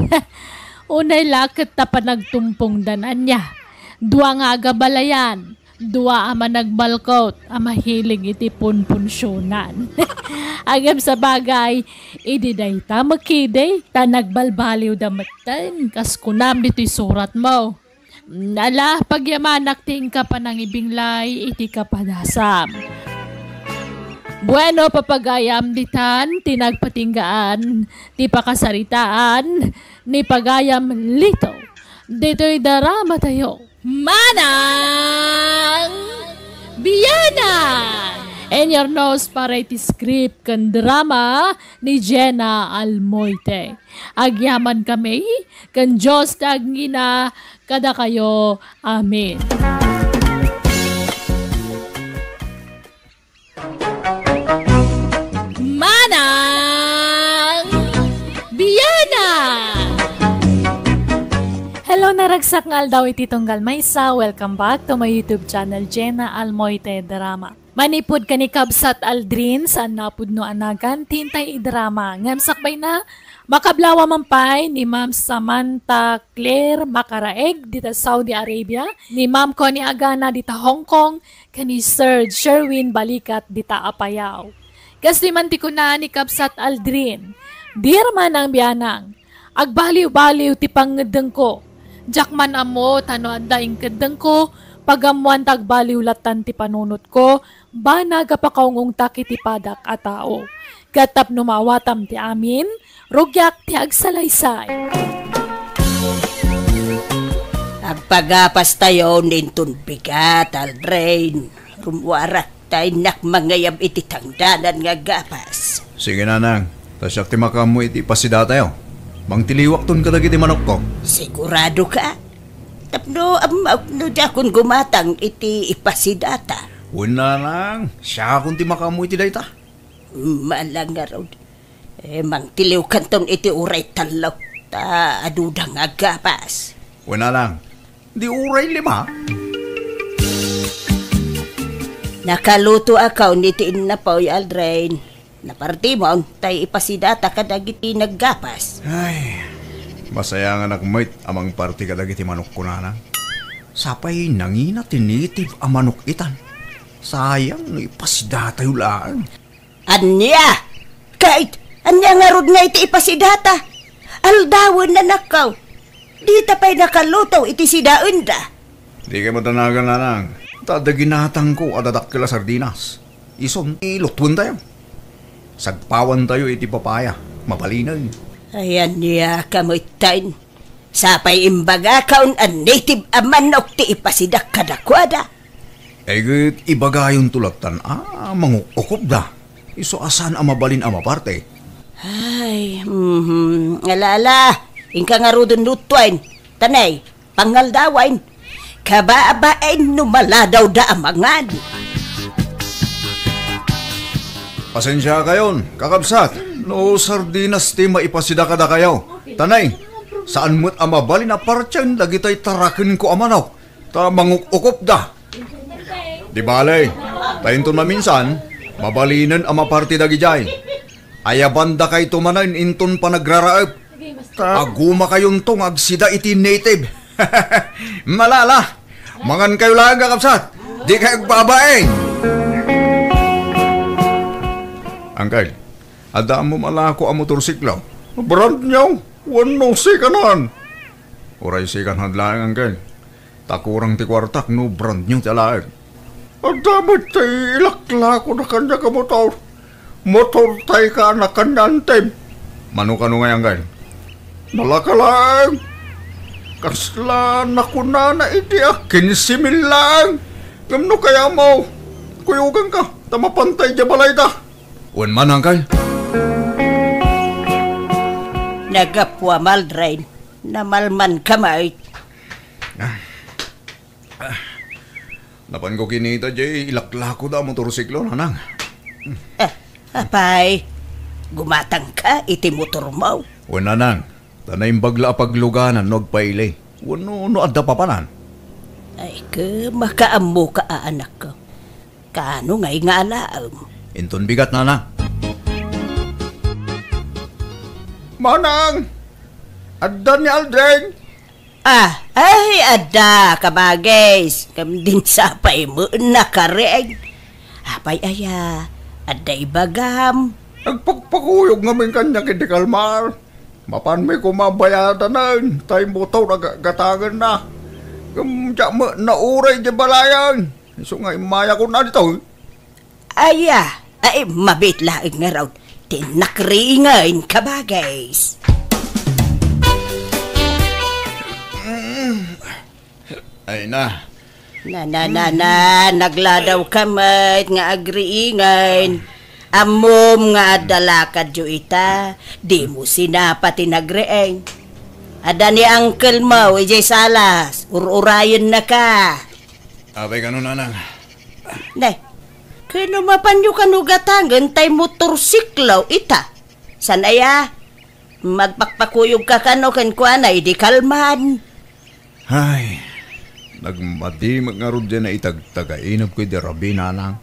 Unay la ket ta panagtumpongdan ania. Dua nga agabalayan, dua a managbalkot a mahilig iti punpunsionan. Ngem sabagay, idi dayta met ketdi, ta nagbalbaliwda metten, kas kunam ditoy suratmo. Ala, pagyamanak ti inka panangibinglay iti kapadasam. Bueno, papagayam ditan ti nagpatinggaan ti pakasaritaan ni pagayam Lito ditoy daramatayo. Manang Biana! And your nose para iti script ken drama ni Jenna Almoite. Agyaman kami ken Dios ti agngina kadakayo. Amen. Manang Biana! Hello, naragsak nga aldaw iti tunggal maysa. Welcome back to my YouTube channel, Jenna Almoite Drama. Manipud ken ni Kabsat Aldrin, saan napudno a nagan ti intay idrama. Ngem sakbayna, makablawa man pay ni Ma'am Samantha Claire Makaraeg dita Saudi Arabia, ni Ma'am Connie Agana dita Hong Kong, ken ni Sir Sherwin Balikat dita Apayao. Kastoy man ti kuna ni Kabsat Aldrin, Dear Manang Bianang, agbaliw-baliw ti pangngeddengko. Diak man ammo ta no adda inkeddengko, pagammoan ta agbaliw lattan ti panunotko, banag a pakaungungtak iti padak a tao. Ket tapno maawatam ti amin, rugiak ti agsalaysay. Agpagapastayon inton bigat, Aldrin. Rummuarak ta innak mangayab iti tangdanan nga gapas. Sige, nanang. Ta siak ti makaammo iti ipasidatayo. Mangtiliwakton kadagiti manokko. Sigurado ka? Tapno ammaok no diakon gumatang iti ipasidata. Wen, nanang. Siakon ti makaammo iti dayta. Malangarod. Eh, mangtiliwkanton iti uray tallo. Ta aduda nga gapas. Wen, nanang. Di uray lima. Nakalutoakon iti innapoy, Aldrin. Napartimon, tay ipasidata kadagiti naggapas. Ay, masayanganak met a mangparti kadagiti manokko, nanang. Sapay nangina ti native a manok itan. Sayang no ipasidatayo laeng. Ania? Ket ania ngarud nga iti ipasidata? Aldawen, anakko. Dita pay nakaluto iti sidaenda. Dikay madanagan, nanang. Ta adda ginatangko a dadakkel a sardinas. Isun ti lutwentayo. Sagpawantayo iti papaya. Mabalinen. Ay, ania ka metten? Sapay imbagakon a native a manok ti ipasidak kadakuada. Ay, ket ibagayonto lattan a manguk-ukopda. Isu a saan a mabalin a maparte. Ay, mhm. Ala, ala. Inka ngaruden lutuen. Tanay, pangaldawen. Kababain no maladawda a mangan. Pasensiakayon, kakabsat, no sardinas ti maipasida kadakayo. Tanay, saan met a mabalin a partien dagitoy tarakenko a manok, ta manguk-ukopda. Di bale, ta inton maminsan, mabalinen a maparti dagidiay. Ayabandakayto manen inton panagraraep. Ta agumakayonto nga agsida iti native. Malala, mangankayo laeng, kakabsat. Dikay agbabain. Uncle, adda ammo malako a motorsiklo? Brand new, wenno second hand? Uray second hand laeng, Uncle. Ta kurang ti kuartak no brand new ti alaek. Adda met ti ilaklakoda kaniak a motor. Motor tay ka a nakannantem. Mano kano ngay, Anggal? Nalaka laeng. Kasla nakunana idi a kinse mil laeng. Ngem no kayatmo, kuyoganka ta mapanta idiay balayda. Wen man, Anggal. Nagapuam, Aldrin. Namalmanka met. Ah. Ah. Napanko kinita diay ilaklakoda a motorsiklo, Nanang. Ah, apay, gumatangka iti motormo? Wen, Nanang, ta naimbag la a pagluganan no agpaili. Wenno no adda papanan. Ay, ke, makaammoka a anakko. Kaano ngay nga alaem? Inton bigat, Nanang. Manang! Adda ni Aldrin! Ah, ay, adda, kabagis. Ngem dinak sapay met nakaring. Apay aya, adda ibagam? Agpakpakuyog ngamin kaniak iti kalmar. Mapanmi koma bayadanen, tay motor a ga-, gatangenna. Ngem diak met nauray idiay balayen. Isu nga immayakon ditoy. Aya, ay, mabiit laeng ngarud ti nakringen, kabagis. Ay na. Na, na, na, na, nagladawka met nga agriingen. Ammom nga adda lakadyo ita, dimo sinapa ti nagriing. Adda ni uncle mo, idiay salas, ur-urayennaka. Apay kano, Nanang? Ne, kano mapanyo kano gatangen tay motorsiklo ita? Saan aya? Magpakpakuyogka kano kenkuana idi kalman. Ay, nagmadi met ngarud diay naitagtagainepko idi rabii, Nanang.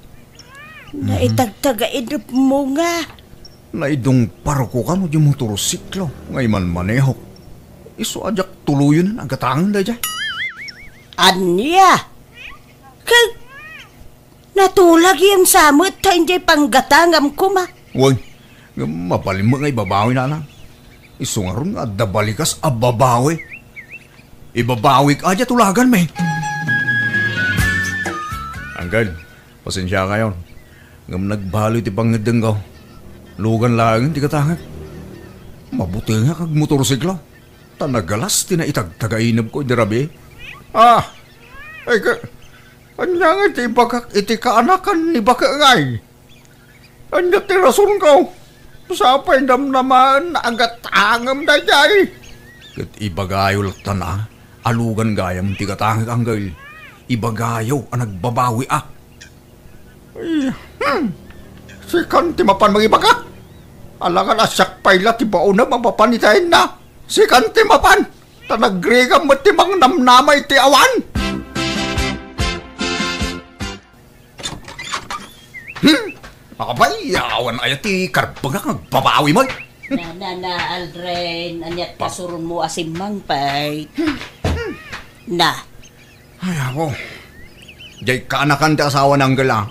Naitagtagainepmo nga? Naidungparko kano diay motorsiklo nga imanmanehok. Isu a diak tuloyen a gatangen daydiay. Ania? Ke-, natulagem sa met ta idiay panggatangam koma. Wen, ngem mabalin met nga ibabawi, Nanang. Isu ngarud nga adda balikas a babawi. Ibabawik a diay tulaganmi. Uncle, pasensiakayon. Ngem nagbaloy ti pangngeddengko. Lugan laengen ti gatangek. Mabutengak agmotorsiklo. Ta nagalas ti naitagtagainepko idi rabii. Ah, ay ka, ania nga ti ibagak iti kaanakan ni Bake ngay? Ania ti rasonko? Sapay namnamaen a gatangem daydiay. Ket ibagayo latta a lugan gayam ti gatangek, Uncle. Ibagayo a nagbabawi a. Ay, hmm. Sikan ti mapan mangibaga. Alangan a siak pay la ti baonem a mapan iti ayna. Sikan ti mapan. Ta nagrigam met ti mangnamnama iti awan. Hmm? Apay, awan aya ti karbengak nga agbabawi met. Na, na, na, Aldrin, aniat pasuronmo a simmangpet? Na. Ay, apo. Diay kaanakan ti asawa ni Uncle, a.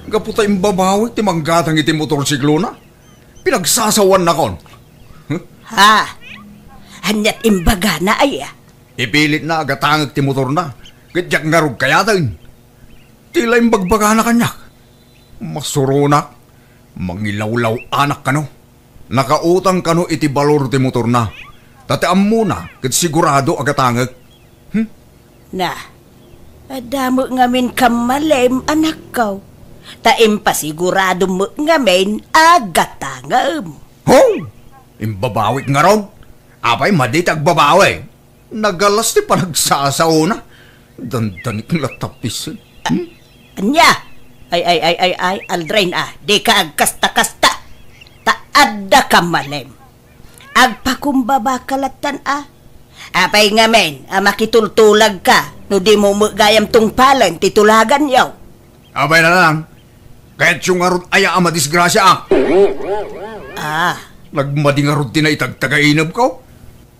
Gapu ta imbabawik ti manggatang iti motorsiklona. Pinagsasawaannakon. Huh? Ha? Aniat imbagana, aya? Ipilitna a gatangek ti motorna, ket diak ngarud kayaten. Ti la imbagbagana kaniak. Masuronak, mangilawlaw-anak kano. Nakautang kano iti balor ti motorna. Ta ti ammona ket sigurado a gatangek. Hmm? Na, adda met ngamin kammalem, anakko. Ta impasigurado met ngamin a gatangem. Ho! Imbabawik ngarud? Apay madi ti agbabawi? Nagalas ti panagsasaona. Dandanik nga tapis. Hmm? Ania? Ay, ay, ay, ay, ay, Aldrin, a, dika agkasta-kasta. Ta adda kammalem. Agpakumbabaka lattan, a. Apay ngamin a makitultulagka no dimo met gayam tungpalen ti tulaganyo? Apay na lang. Kayatyo ngarud aya a madisgrasia, a? Ah. Nagmadi ngarud ti naitagtagainepko.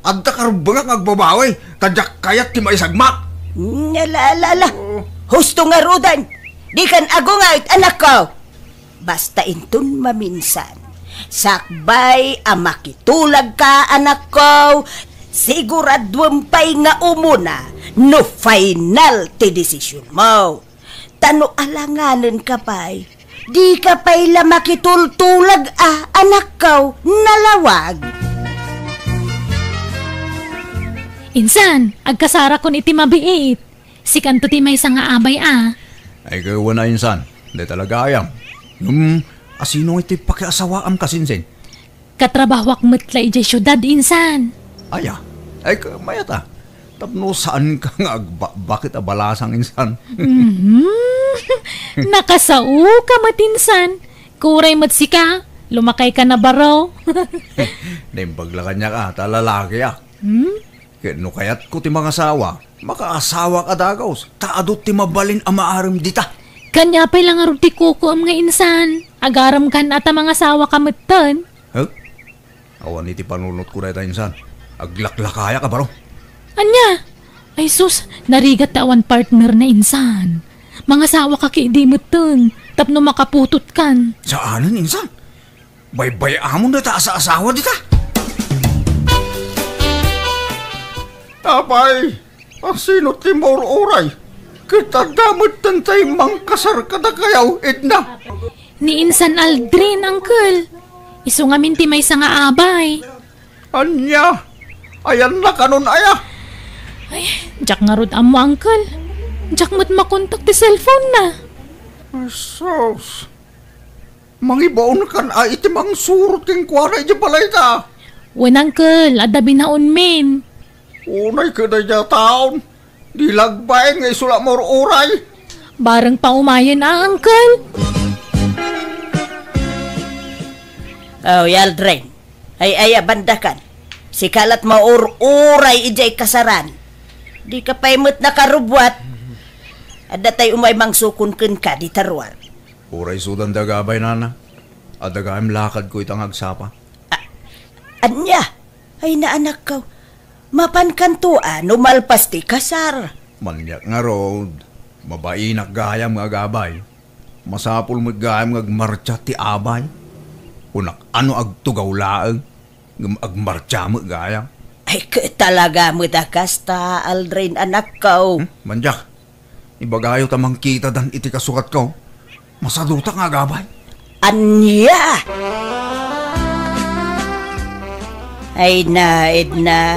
Adda karbengak nga agbabawi, ta diak kayat ti maisagmak. Mm, ala, ala, ala. Oh. Husto ngaruden. Dikan agunget, anakko. Basta inton maminsan, sakbay a makitulagka, anakko, siguraduem pay nga umuna No final ti desisyonmo. Ta no alanganenka pay, dika pay la makitultulag a, anakko, nalawag. Insan, agkasarakon iti mabiit. Sikanto ti maysa nga abay a. Ay, kawan a insan. Dayta la gayam. Ngem, asino iti pakiasawaam kasinsin? Katrabahoak met la idiay siudad, insan. Aya, ay, ka-, mayat a. Tapno saanka nga agbakbak iti balasang, insan. Mhm. Nakasaoka met, insan. Kuray met sika, lumakayka na baro. Naimbag la kaniak a, ta lalaki a. Hmm? Ket no kayatko ti mangasawa, makaasawak a dagus, ta adu ti mabalin a maarem dita. Kaniak pay la ngarud ti kukuem nga insan, agarem kan a ta mangasawaka metten. Huh? Awan iti panunotko dayta insan. Aglaklakayak a baro. Ania? Ay sus, narigat ta awan partner na insan. Mangasawaka ketdi metten, tapno makaputotkan. Saanen insan? Baybay-amon dayta asasawa dita. Apay, asino ti maur-uray? Ket adda metten tay mangkasar kadakayo, Edna. Ni insan Aldrin, uncle. Isu ngamin ti maysa nga abay. Ania? Ayanna kanon aya? Ay, diak ngarud ammo, uncle. Diak met makontak ti cellphone na. Ay, sus. Mangibaonkan a iti mangsurot kenkuana idiay balayta. Wen, uncle, adda binaonmin. Unay ket daydiay a taon, di la agbain nga isu la maur-uray. Bareng paumayen a, uncle. Oh, Aldrin. Ay, ay, abandakan. Sika la't maur-uray idiay kasaran. Dika pay met nakarubbuat. Adda tay umay mangsukon kenka dita ruar. Uray sudan da agabay, nana. Adda gayam lakadko ita nga agsapa. A-, ania? Ay, naanakko. Mapankanto a no malpas ti kasar. Maniak ngarud. Mabainak gayam nga agabay. Masapul met gayam nga agmartsa ti abay. Kunak, ano agtugaw laeng, ngem agmartsa met gayam. Ay, ket talaga met a kasta, Aldrin, anakko. Hmm? Mandiak, ibagayo ta mangkitadan iti kasukatko. Masadutak nga agabay. Ania? Ay na, Edna,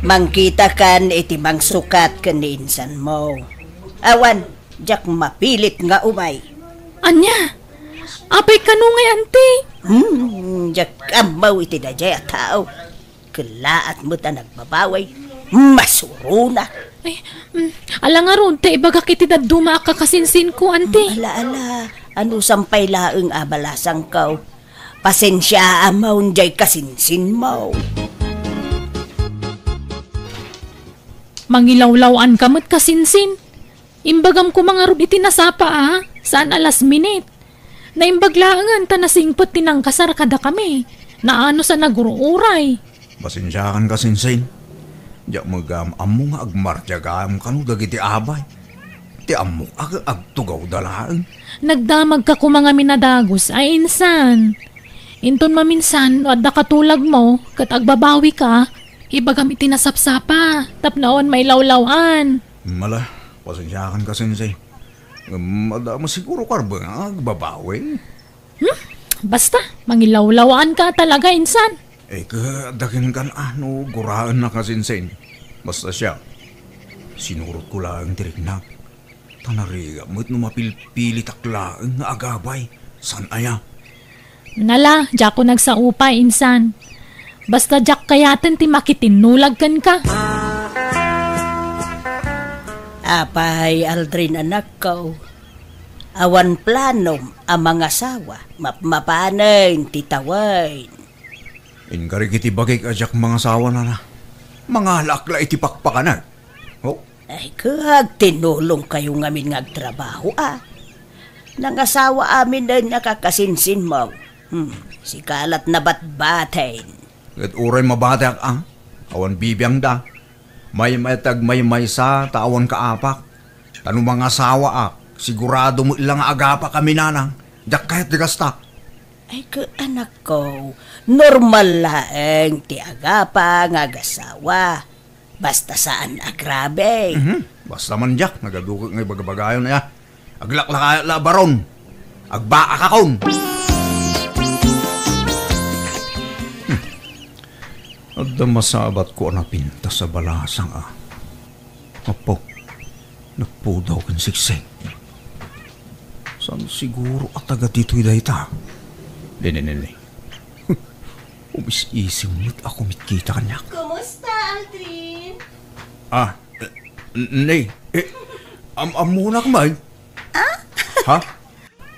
mangkitakan iti mangsukat ken ni insanmo. Awan, diak mapilit nga umay. Ania? Apay kano ngay, anti? Hmm, diak ammo iti daydiay a tao. Kellaat met a nagbabawi. Masuruna. Ay, mm, ala ngarud, ta ibagak iti dadduma a kakasinsinko, anti. Ala, ala. Anusam pay laeng a balasangko. Pasensiaam a undiay kasinsinmo. Mangilawlaw-anka met, kasinsin. Imbagam koma ngarud iti nasapa a, saan a last minute. Naimbag laengen ta nasingpet ti nangkasar kadakami. Naanus a nagur-uray. Pasensiakan, kasinsin. Diak met gayam ammo nga agmartsa gayam kano dagiti abay. Ti ammok a agtugawda laeng. Nagdamagka koma ngamin a dagus a insan. Inton maminsan, no adda katulagmo, ket agbabawika, ibagam iti nasapsapa, tapno awan mailawlaw-an. Ala, pasensiakan, kasinsin. Ngem adda met siguro karbeng nga agbabawi. Hmm? Basta, mangilawlaw-anka talaga, insan. Eh, ket adda kenka a no guraenna, kasinsin. Basta siak, sinurotko laeng ti riknak. Ta narigat met no mapilpilitak laeng nga agabay. Saan aya? Nala, diakon agsao pay, insan. Basta diak kayaten ti makitinnulag kenka. Apay, Aldrin, anakko, awan planom a mangasawa, mapmapanen ti tawen. Inkarik iti bagik a diak mangasawa, nana. Mangalaak la iti pakpakanak. Oh? Ay, ket tinulongkayo ngamin nga agtrabaho, a. Nangasawa aminen a kakasinsinmo. Hmm, sika la't nabatbaten. Ket uray mabateak, a, awan bibiangda. Maymayat ti agmaymaysa ta awan kaapak. Ta no mangasawaak, sigurado met la nga agapakami, nanang. Diak kayat ti kasta. Ay, ket anakko, normal laeng ti agapa nga agasawa. Basta saan a grabe. Mhm. Basta man diak, nagadukot nga ibagabagayon aya. Aglaklakayat la a baron. Agbaakakon. Hmm. Adda masabatko a napintas a balasang a. Apo, nagpudaw ken siksik. Saan siguro a taga ditoy dayta? Nini, nini. Umis-ising met a kumitkita kaniak. Kumusta, Aldrin? Ah, eh, n-, ne, eh, am-, ammonak man. Ah? Ha?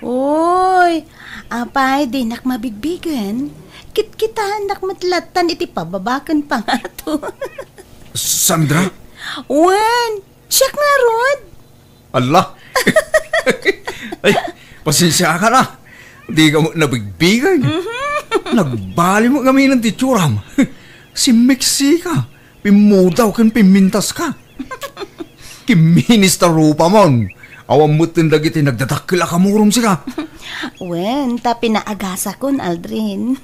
Uy, apay, dinak mabigbigen? Kitkitaennak met lattan iti pababa ken pangato. Sandra? Wen, siak ngarud. Alla! Ay, pasensiakan a. Dika met nabigbigen. Mhm. Nagbali met ngamin ti itsuram. Simmiksika. Pimmudaw ken pimmintaska. Kimminis ta rupamon. Awan metten dagiti nagdadakkel a kamurom sika. Wen, ta pinaagasakon, Aldrin.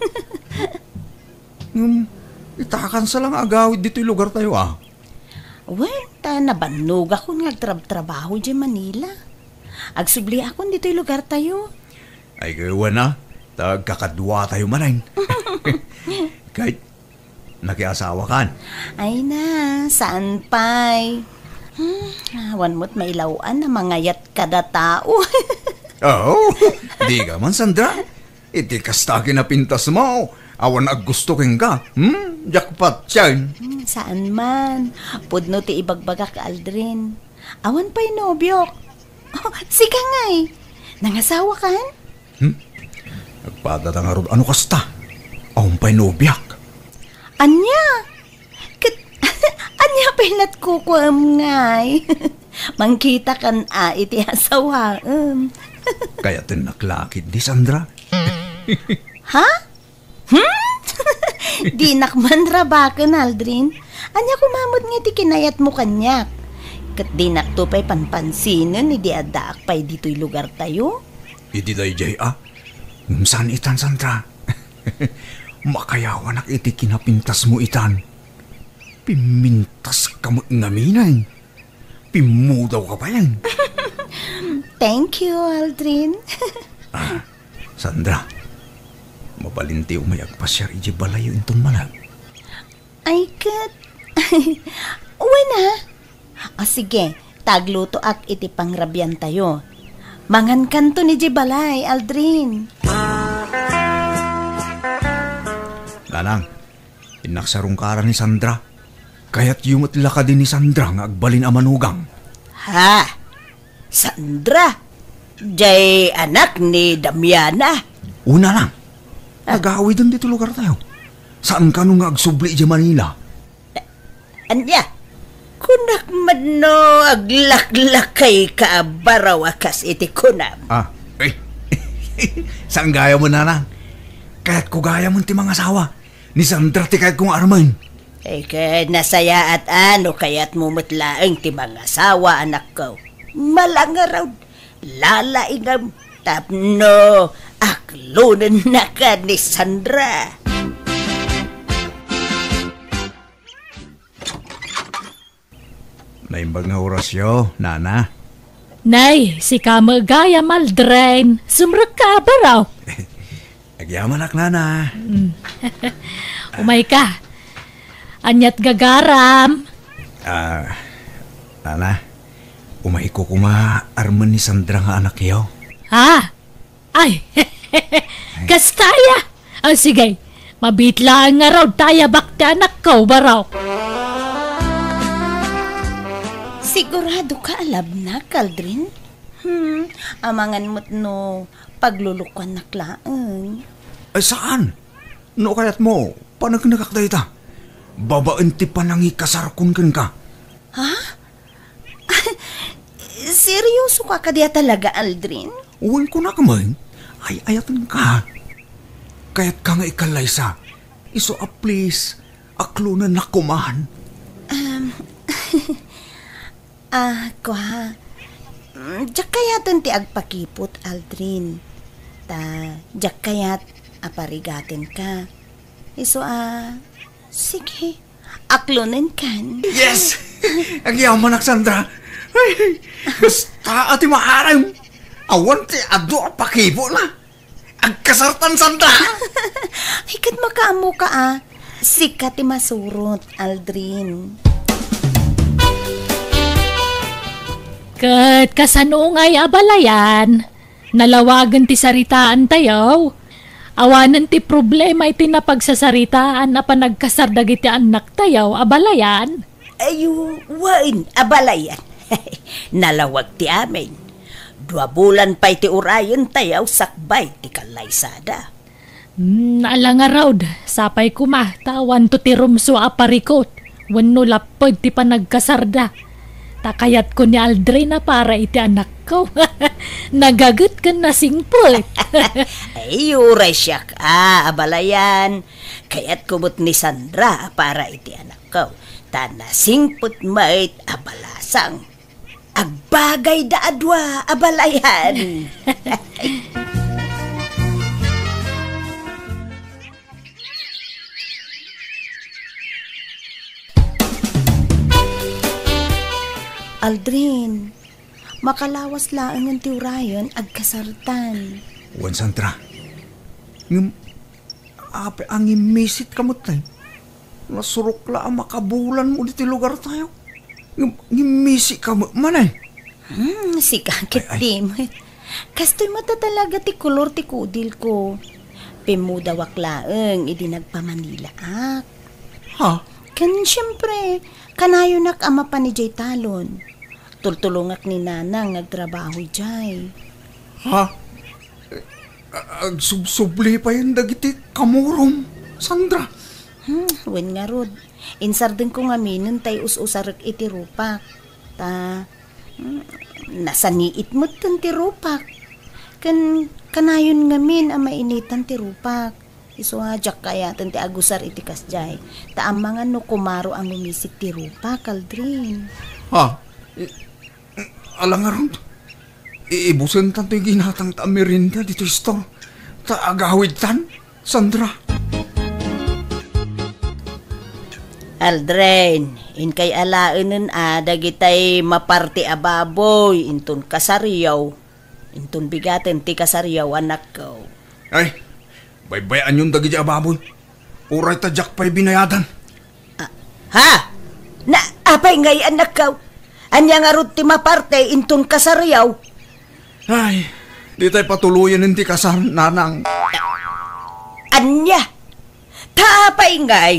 Ngem, itakansa la nga agawid ditoy lugartayo, a. Wen, ta nabannogakon nga agtrabtrabaho idiay Manila. Agsubliakon ditoy lugartayo. Ay, wen a, ta agkakaduatayo manen. Ket, nakiasawakan? Ay na, saan pay. Hmm, awan met mailaw-an a mangayat kada tao. Oh, dika man, Sandra. Iti kasta a kinapintasmo, awan aggusto kenka. Hmm? Jackpot yan. Hmm, saan man. Pudno ti ibagbagak, Aldrin. Awan pay nobiok. Oh, sika ngay. Nangasawakan? Hmm? Agpadata ngarud a no kasta. Awan pay nobiak. Ania? Ket, ania pay lat kukuam ngay? Mangkitakan a iti asawaem. Kayatennak la ketdi, Sandra. Ha? Hmm? Dinak man rabaken, Aldrin. Ania koma met nga ti kinayatmo kaniak? Ket dinakto pay panpansinen idi addaak pay ditoy lugartayo. Idi daydiay a, ngem saan itan, Sandra. Makayawanak iti kinapintasmo itan. Pimmintaska met ngamin. Pimmudawka pay. Thank you, Aldrin. Ah, Sandra, mabalin ti umay agpasiar idiay balayyo inton manag. Ay, ket. Wen a. O, sige, ta aglutoak iti pangrabiantayo. Mangankanton idiay balay, Aldrin. Nanang, innak sarungkaran ni Sandra. Kayatyo met la kadi ni Sandra nga agbalin a manugang? Ha? Sandra? Jay anak ni Damiana? Una lang. Ah. Agawiden ditoy lugartayo. Saan kano nga agsubli idiay Manila? Ania? Kunak met no aglaklakayka a baraw a kas iti kunam. Ah, eh. Saan gayam, Nanang? Kayatko gayam ti mangasawa. Ni Sandra ti kayatko nga armen. Eh, ket nasayaat a no kayatmo met laeng ti mangasawa, anakko. Malangarud, lalaingam, tapno aklonennaka ni Sandra. Naimbag nga orasyo, Nana. Nay, sika met gayam, Aldrin. Sumrekka a baro. Agyamanak, Nana. Mm. Umayka. Aniat gagaram? Ah, Nana, umayko koma armen ni Sandra nga anakyo. Ha? Ay, kasta aya. Ah, sige, mabiit laeng ngarud ta ayabak ti anakko, baro. Siguradoka a labnak, Aldrin? Hmm, amangan met no paglulukuannak laeng. Ay, saan? No kayatmo, paneknekak dayta. Babaen ti panangikasarkon kenka. Ha? Seryoso ka kadi a talaga, Aldrin? Wen, kunak man. Ay-ayatenka. Kayatka nga ikallaysa. Isu a please, aklonennak koman. Um, ah, kua. Mm, diak kayaten ti agpakiput, Aldrin. Ta, diak kayat a parigatenka. Isu a, sige, Aklonen kan. Yes! Agyamanak, Sandra. Ay, basta a ti maaram. Awan ti adu a pakibona. Agkasartan, Sandra! Ay, ket makaammoka a. Sika ti masurot, Aldrin. Ket kasano ngay a balayan? Nalawagen ti saritaantayo. Awanen ti problema iti napagsasaritaan a panagkasar dagiti annaktayo a balayan. Ayo, wen, a balayan. Nalawag ti amin. Dua bulan pay ti urayentayo sakbay ti kallaysada. Hmm, ala ngarud, sapay koma, ta awanto ti rumsua a parikut, wenno lapped ti panagkasarda. Ta kayatko ni Aldrin a para iti anakko. Nagaget ken nasingpet. Ay, uray siak a, a balayan. Kayatko met ni Sandra a para iti anakko. Ta nasingpet met a balasang. Agbagayda a dua a balayan. Aldrin, makalawas laengen ti urayen agkasartan. Wen, Sandra. Ngem, apay a ngimmisit ka met, tay? Nasurok la a makabulanmo ditoy lugartayo. Ngem, ngimmisik ka met manen. Hmm, sika ket di met. Kastoy met a talaga ti kolor ti kudilko. Pimmudawak laeng idi nagpamanilaak. Ha? Ken siempre, kanayonak a mapan idiay talon. Tultulongak ni Nanang nga agtrabaho idiay. Ha? A-, agsubsubli payen dagiti kamurom, Sandra. Hmm, wen ngarud, insardengko ngaminen tay us-usarek iti rupak. Ta, hmm, nasaniit metten ti rupak. Ken kanayon ngamin a mainitan ti rupak. Isu a diak kaayaten ti agusar iti kasdiay. Ta amangan no kumaro a ngumisit ti rupak, Aldrin. Ha? I-, Ala ngarud, iibusentan toy ginatangta a merienda ditoy store. Ta agawidtan, Sandra. Aldrin, inkay alaenen a dagitay maparte a baboy inton kasaryo. Inton bigaten ti kasaryo, anakko. Ay, baybay-anyon dagiti a baboy. Uray ta diak pay binayadan. Ah, ha? Na, apay ngay, annakko? Ania ngarud ti maparte inton kasaryo? Ay, ditay patuloyen ti kasar, Nanang. Ania? Ta apay ngay?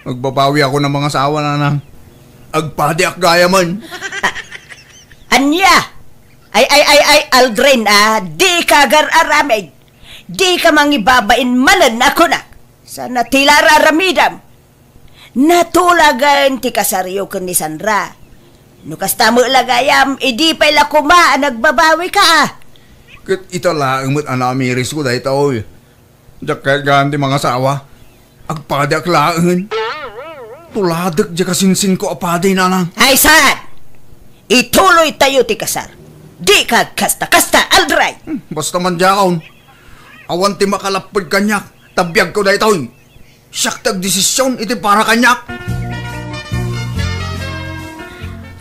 Agbabawi ako na mangasawa, Nanang. Agpadiak gayamen. Ania? Ay, ay, ay, ay, Aldrin, ah, dika agar-aramid. Dika mangibabain manen a kunak. Sana ti la ar-aramidem. Natulagen ti kasaryo ken ni Sandra. No kasta met la gayam, idi pay la koma a nagbabawika, ah. Ket ita laeng met a namirisko daytoy. Diak kayat gaan ti mangasawa. Agpadiak laengen. Tuladek diay kasinsinko a padi, Nanang. Ay, saan? Ituloytayo ti kasar. Dika agkasta-kasta, Aldrin. Hmm, basta man diakon. Awan ti makalapped kaniak, ta biagko daytoy. Siak ti agdesision iti para kaniak.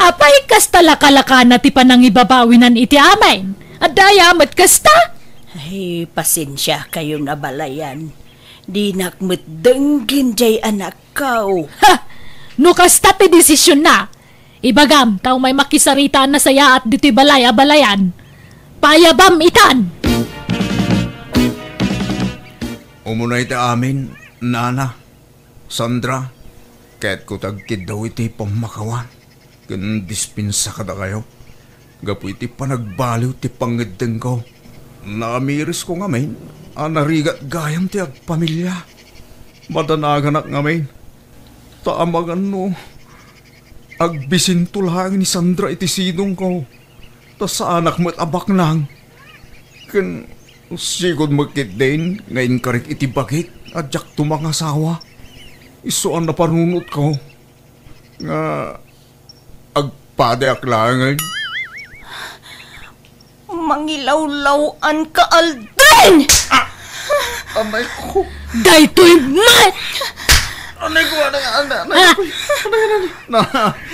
Apay, kasta lakalakana ti panangibabawinan iti amin? Adda aya met kasta? Ay, pasensiakayon a balayan. Dinak met denggen diay anakko. Ha! No kasta ti desisionna, ibagam ta umay makisarita a nasayaat ditoy balay a balayan. Paayabam itan! Umuna iti amin, Nana, Sandra, kayatko ti agkiddaw iti pammakawan ken dispensa kadakayo gapu iti panagbaliw ti pangngeddengko. Namirisko ngamin a narigat gayam ti agpamilia. Madanaganak ngamin, ta amangan no agbisinto laeng ni Sandra iti sidongko. Ta saanak met a baknang. Ken sigud met ketdin nga inkarik iti bagik a diakto mangasawa. Isu a napanunotko nga agpadiak laengen. Mangilawlaw-an ka, Aldrin! Ah! Amay ko. Daytoy met! Anay ko, anay, anay, anay, Ah! Apay, anay, anay. Na,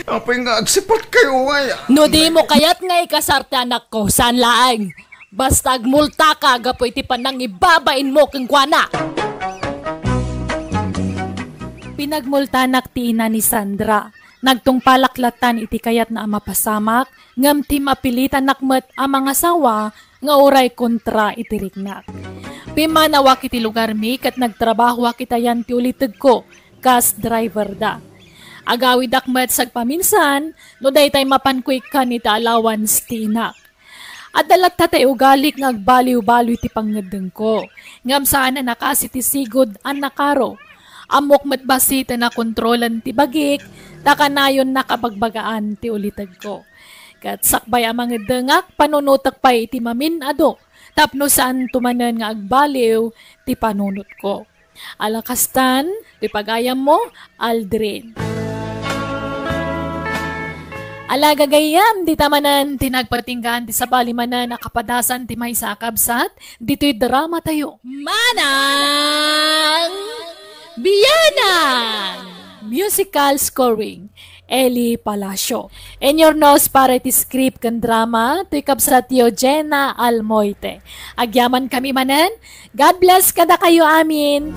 apay nga, agsipat kayo, ay. No di mo kayat nga ikasar ti anakko, saan laeng? Basta agmultaka gapu iti panangibabain mo kenkuana. Pinagmultanak ti ina ni Sandra. Nagtungpalak latan iti kayatna a mapasamak, ngem ti mapilitanak met a mangasawa nga uray kontra iti riknak. Pimmanawak iti lugarmi ket nagtrabahoak itayan ti ulitegko kas driver da. Agawidak met sagpaminsan no daytay mapanko ikkan iti allowance ti inak. Adda latta tay ugalik nga agbaliw-baliw iti pangngeddengko, ngem saan a nakasi ti sigud a nakaro. Ammok met bassit a nakontrolan ti bagik, ta kanayon nakabagbagaan ti ulitegko. Ket sakbay a mangeddengak, panunotek pay iti mamin-adu tapno saanto manen nga agbaliw ti panunotko. Ala kastan, ti pagayammo, Aldrin. Ala gagayyem, dita manen ti nagpatinggaan ti sabali manen a kapadasan ti maysa a kabsat, ditoy drama tayo. Manang Bianang! Musical scoring, Eli Palacio. Inurnos para iti script ken drama, toy kabsatyo Jenna Almoite. Agyaman kami manen, God bless kadakayo amin.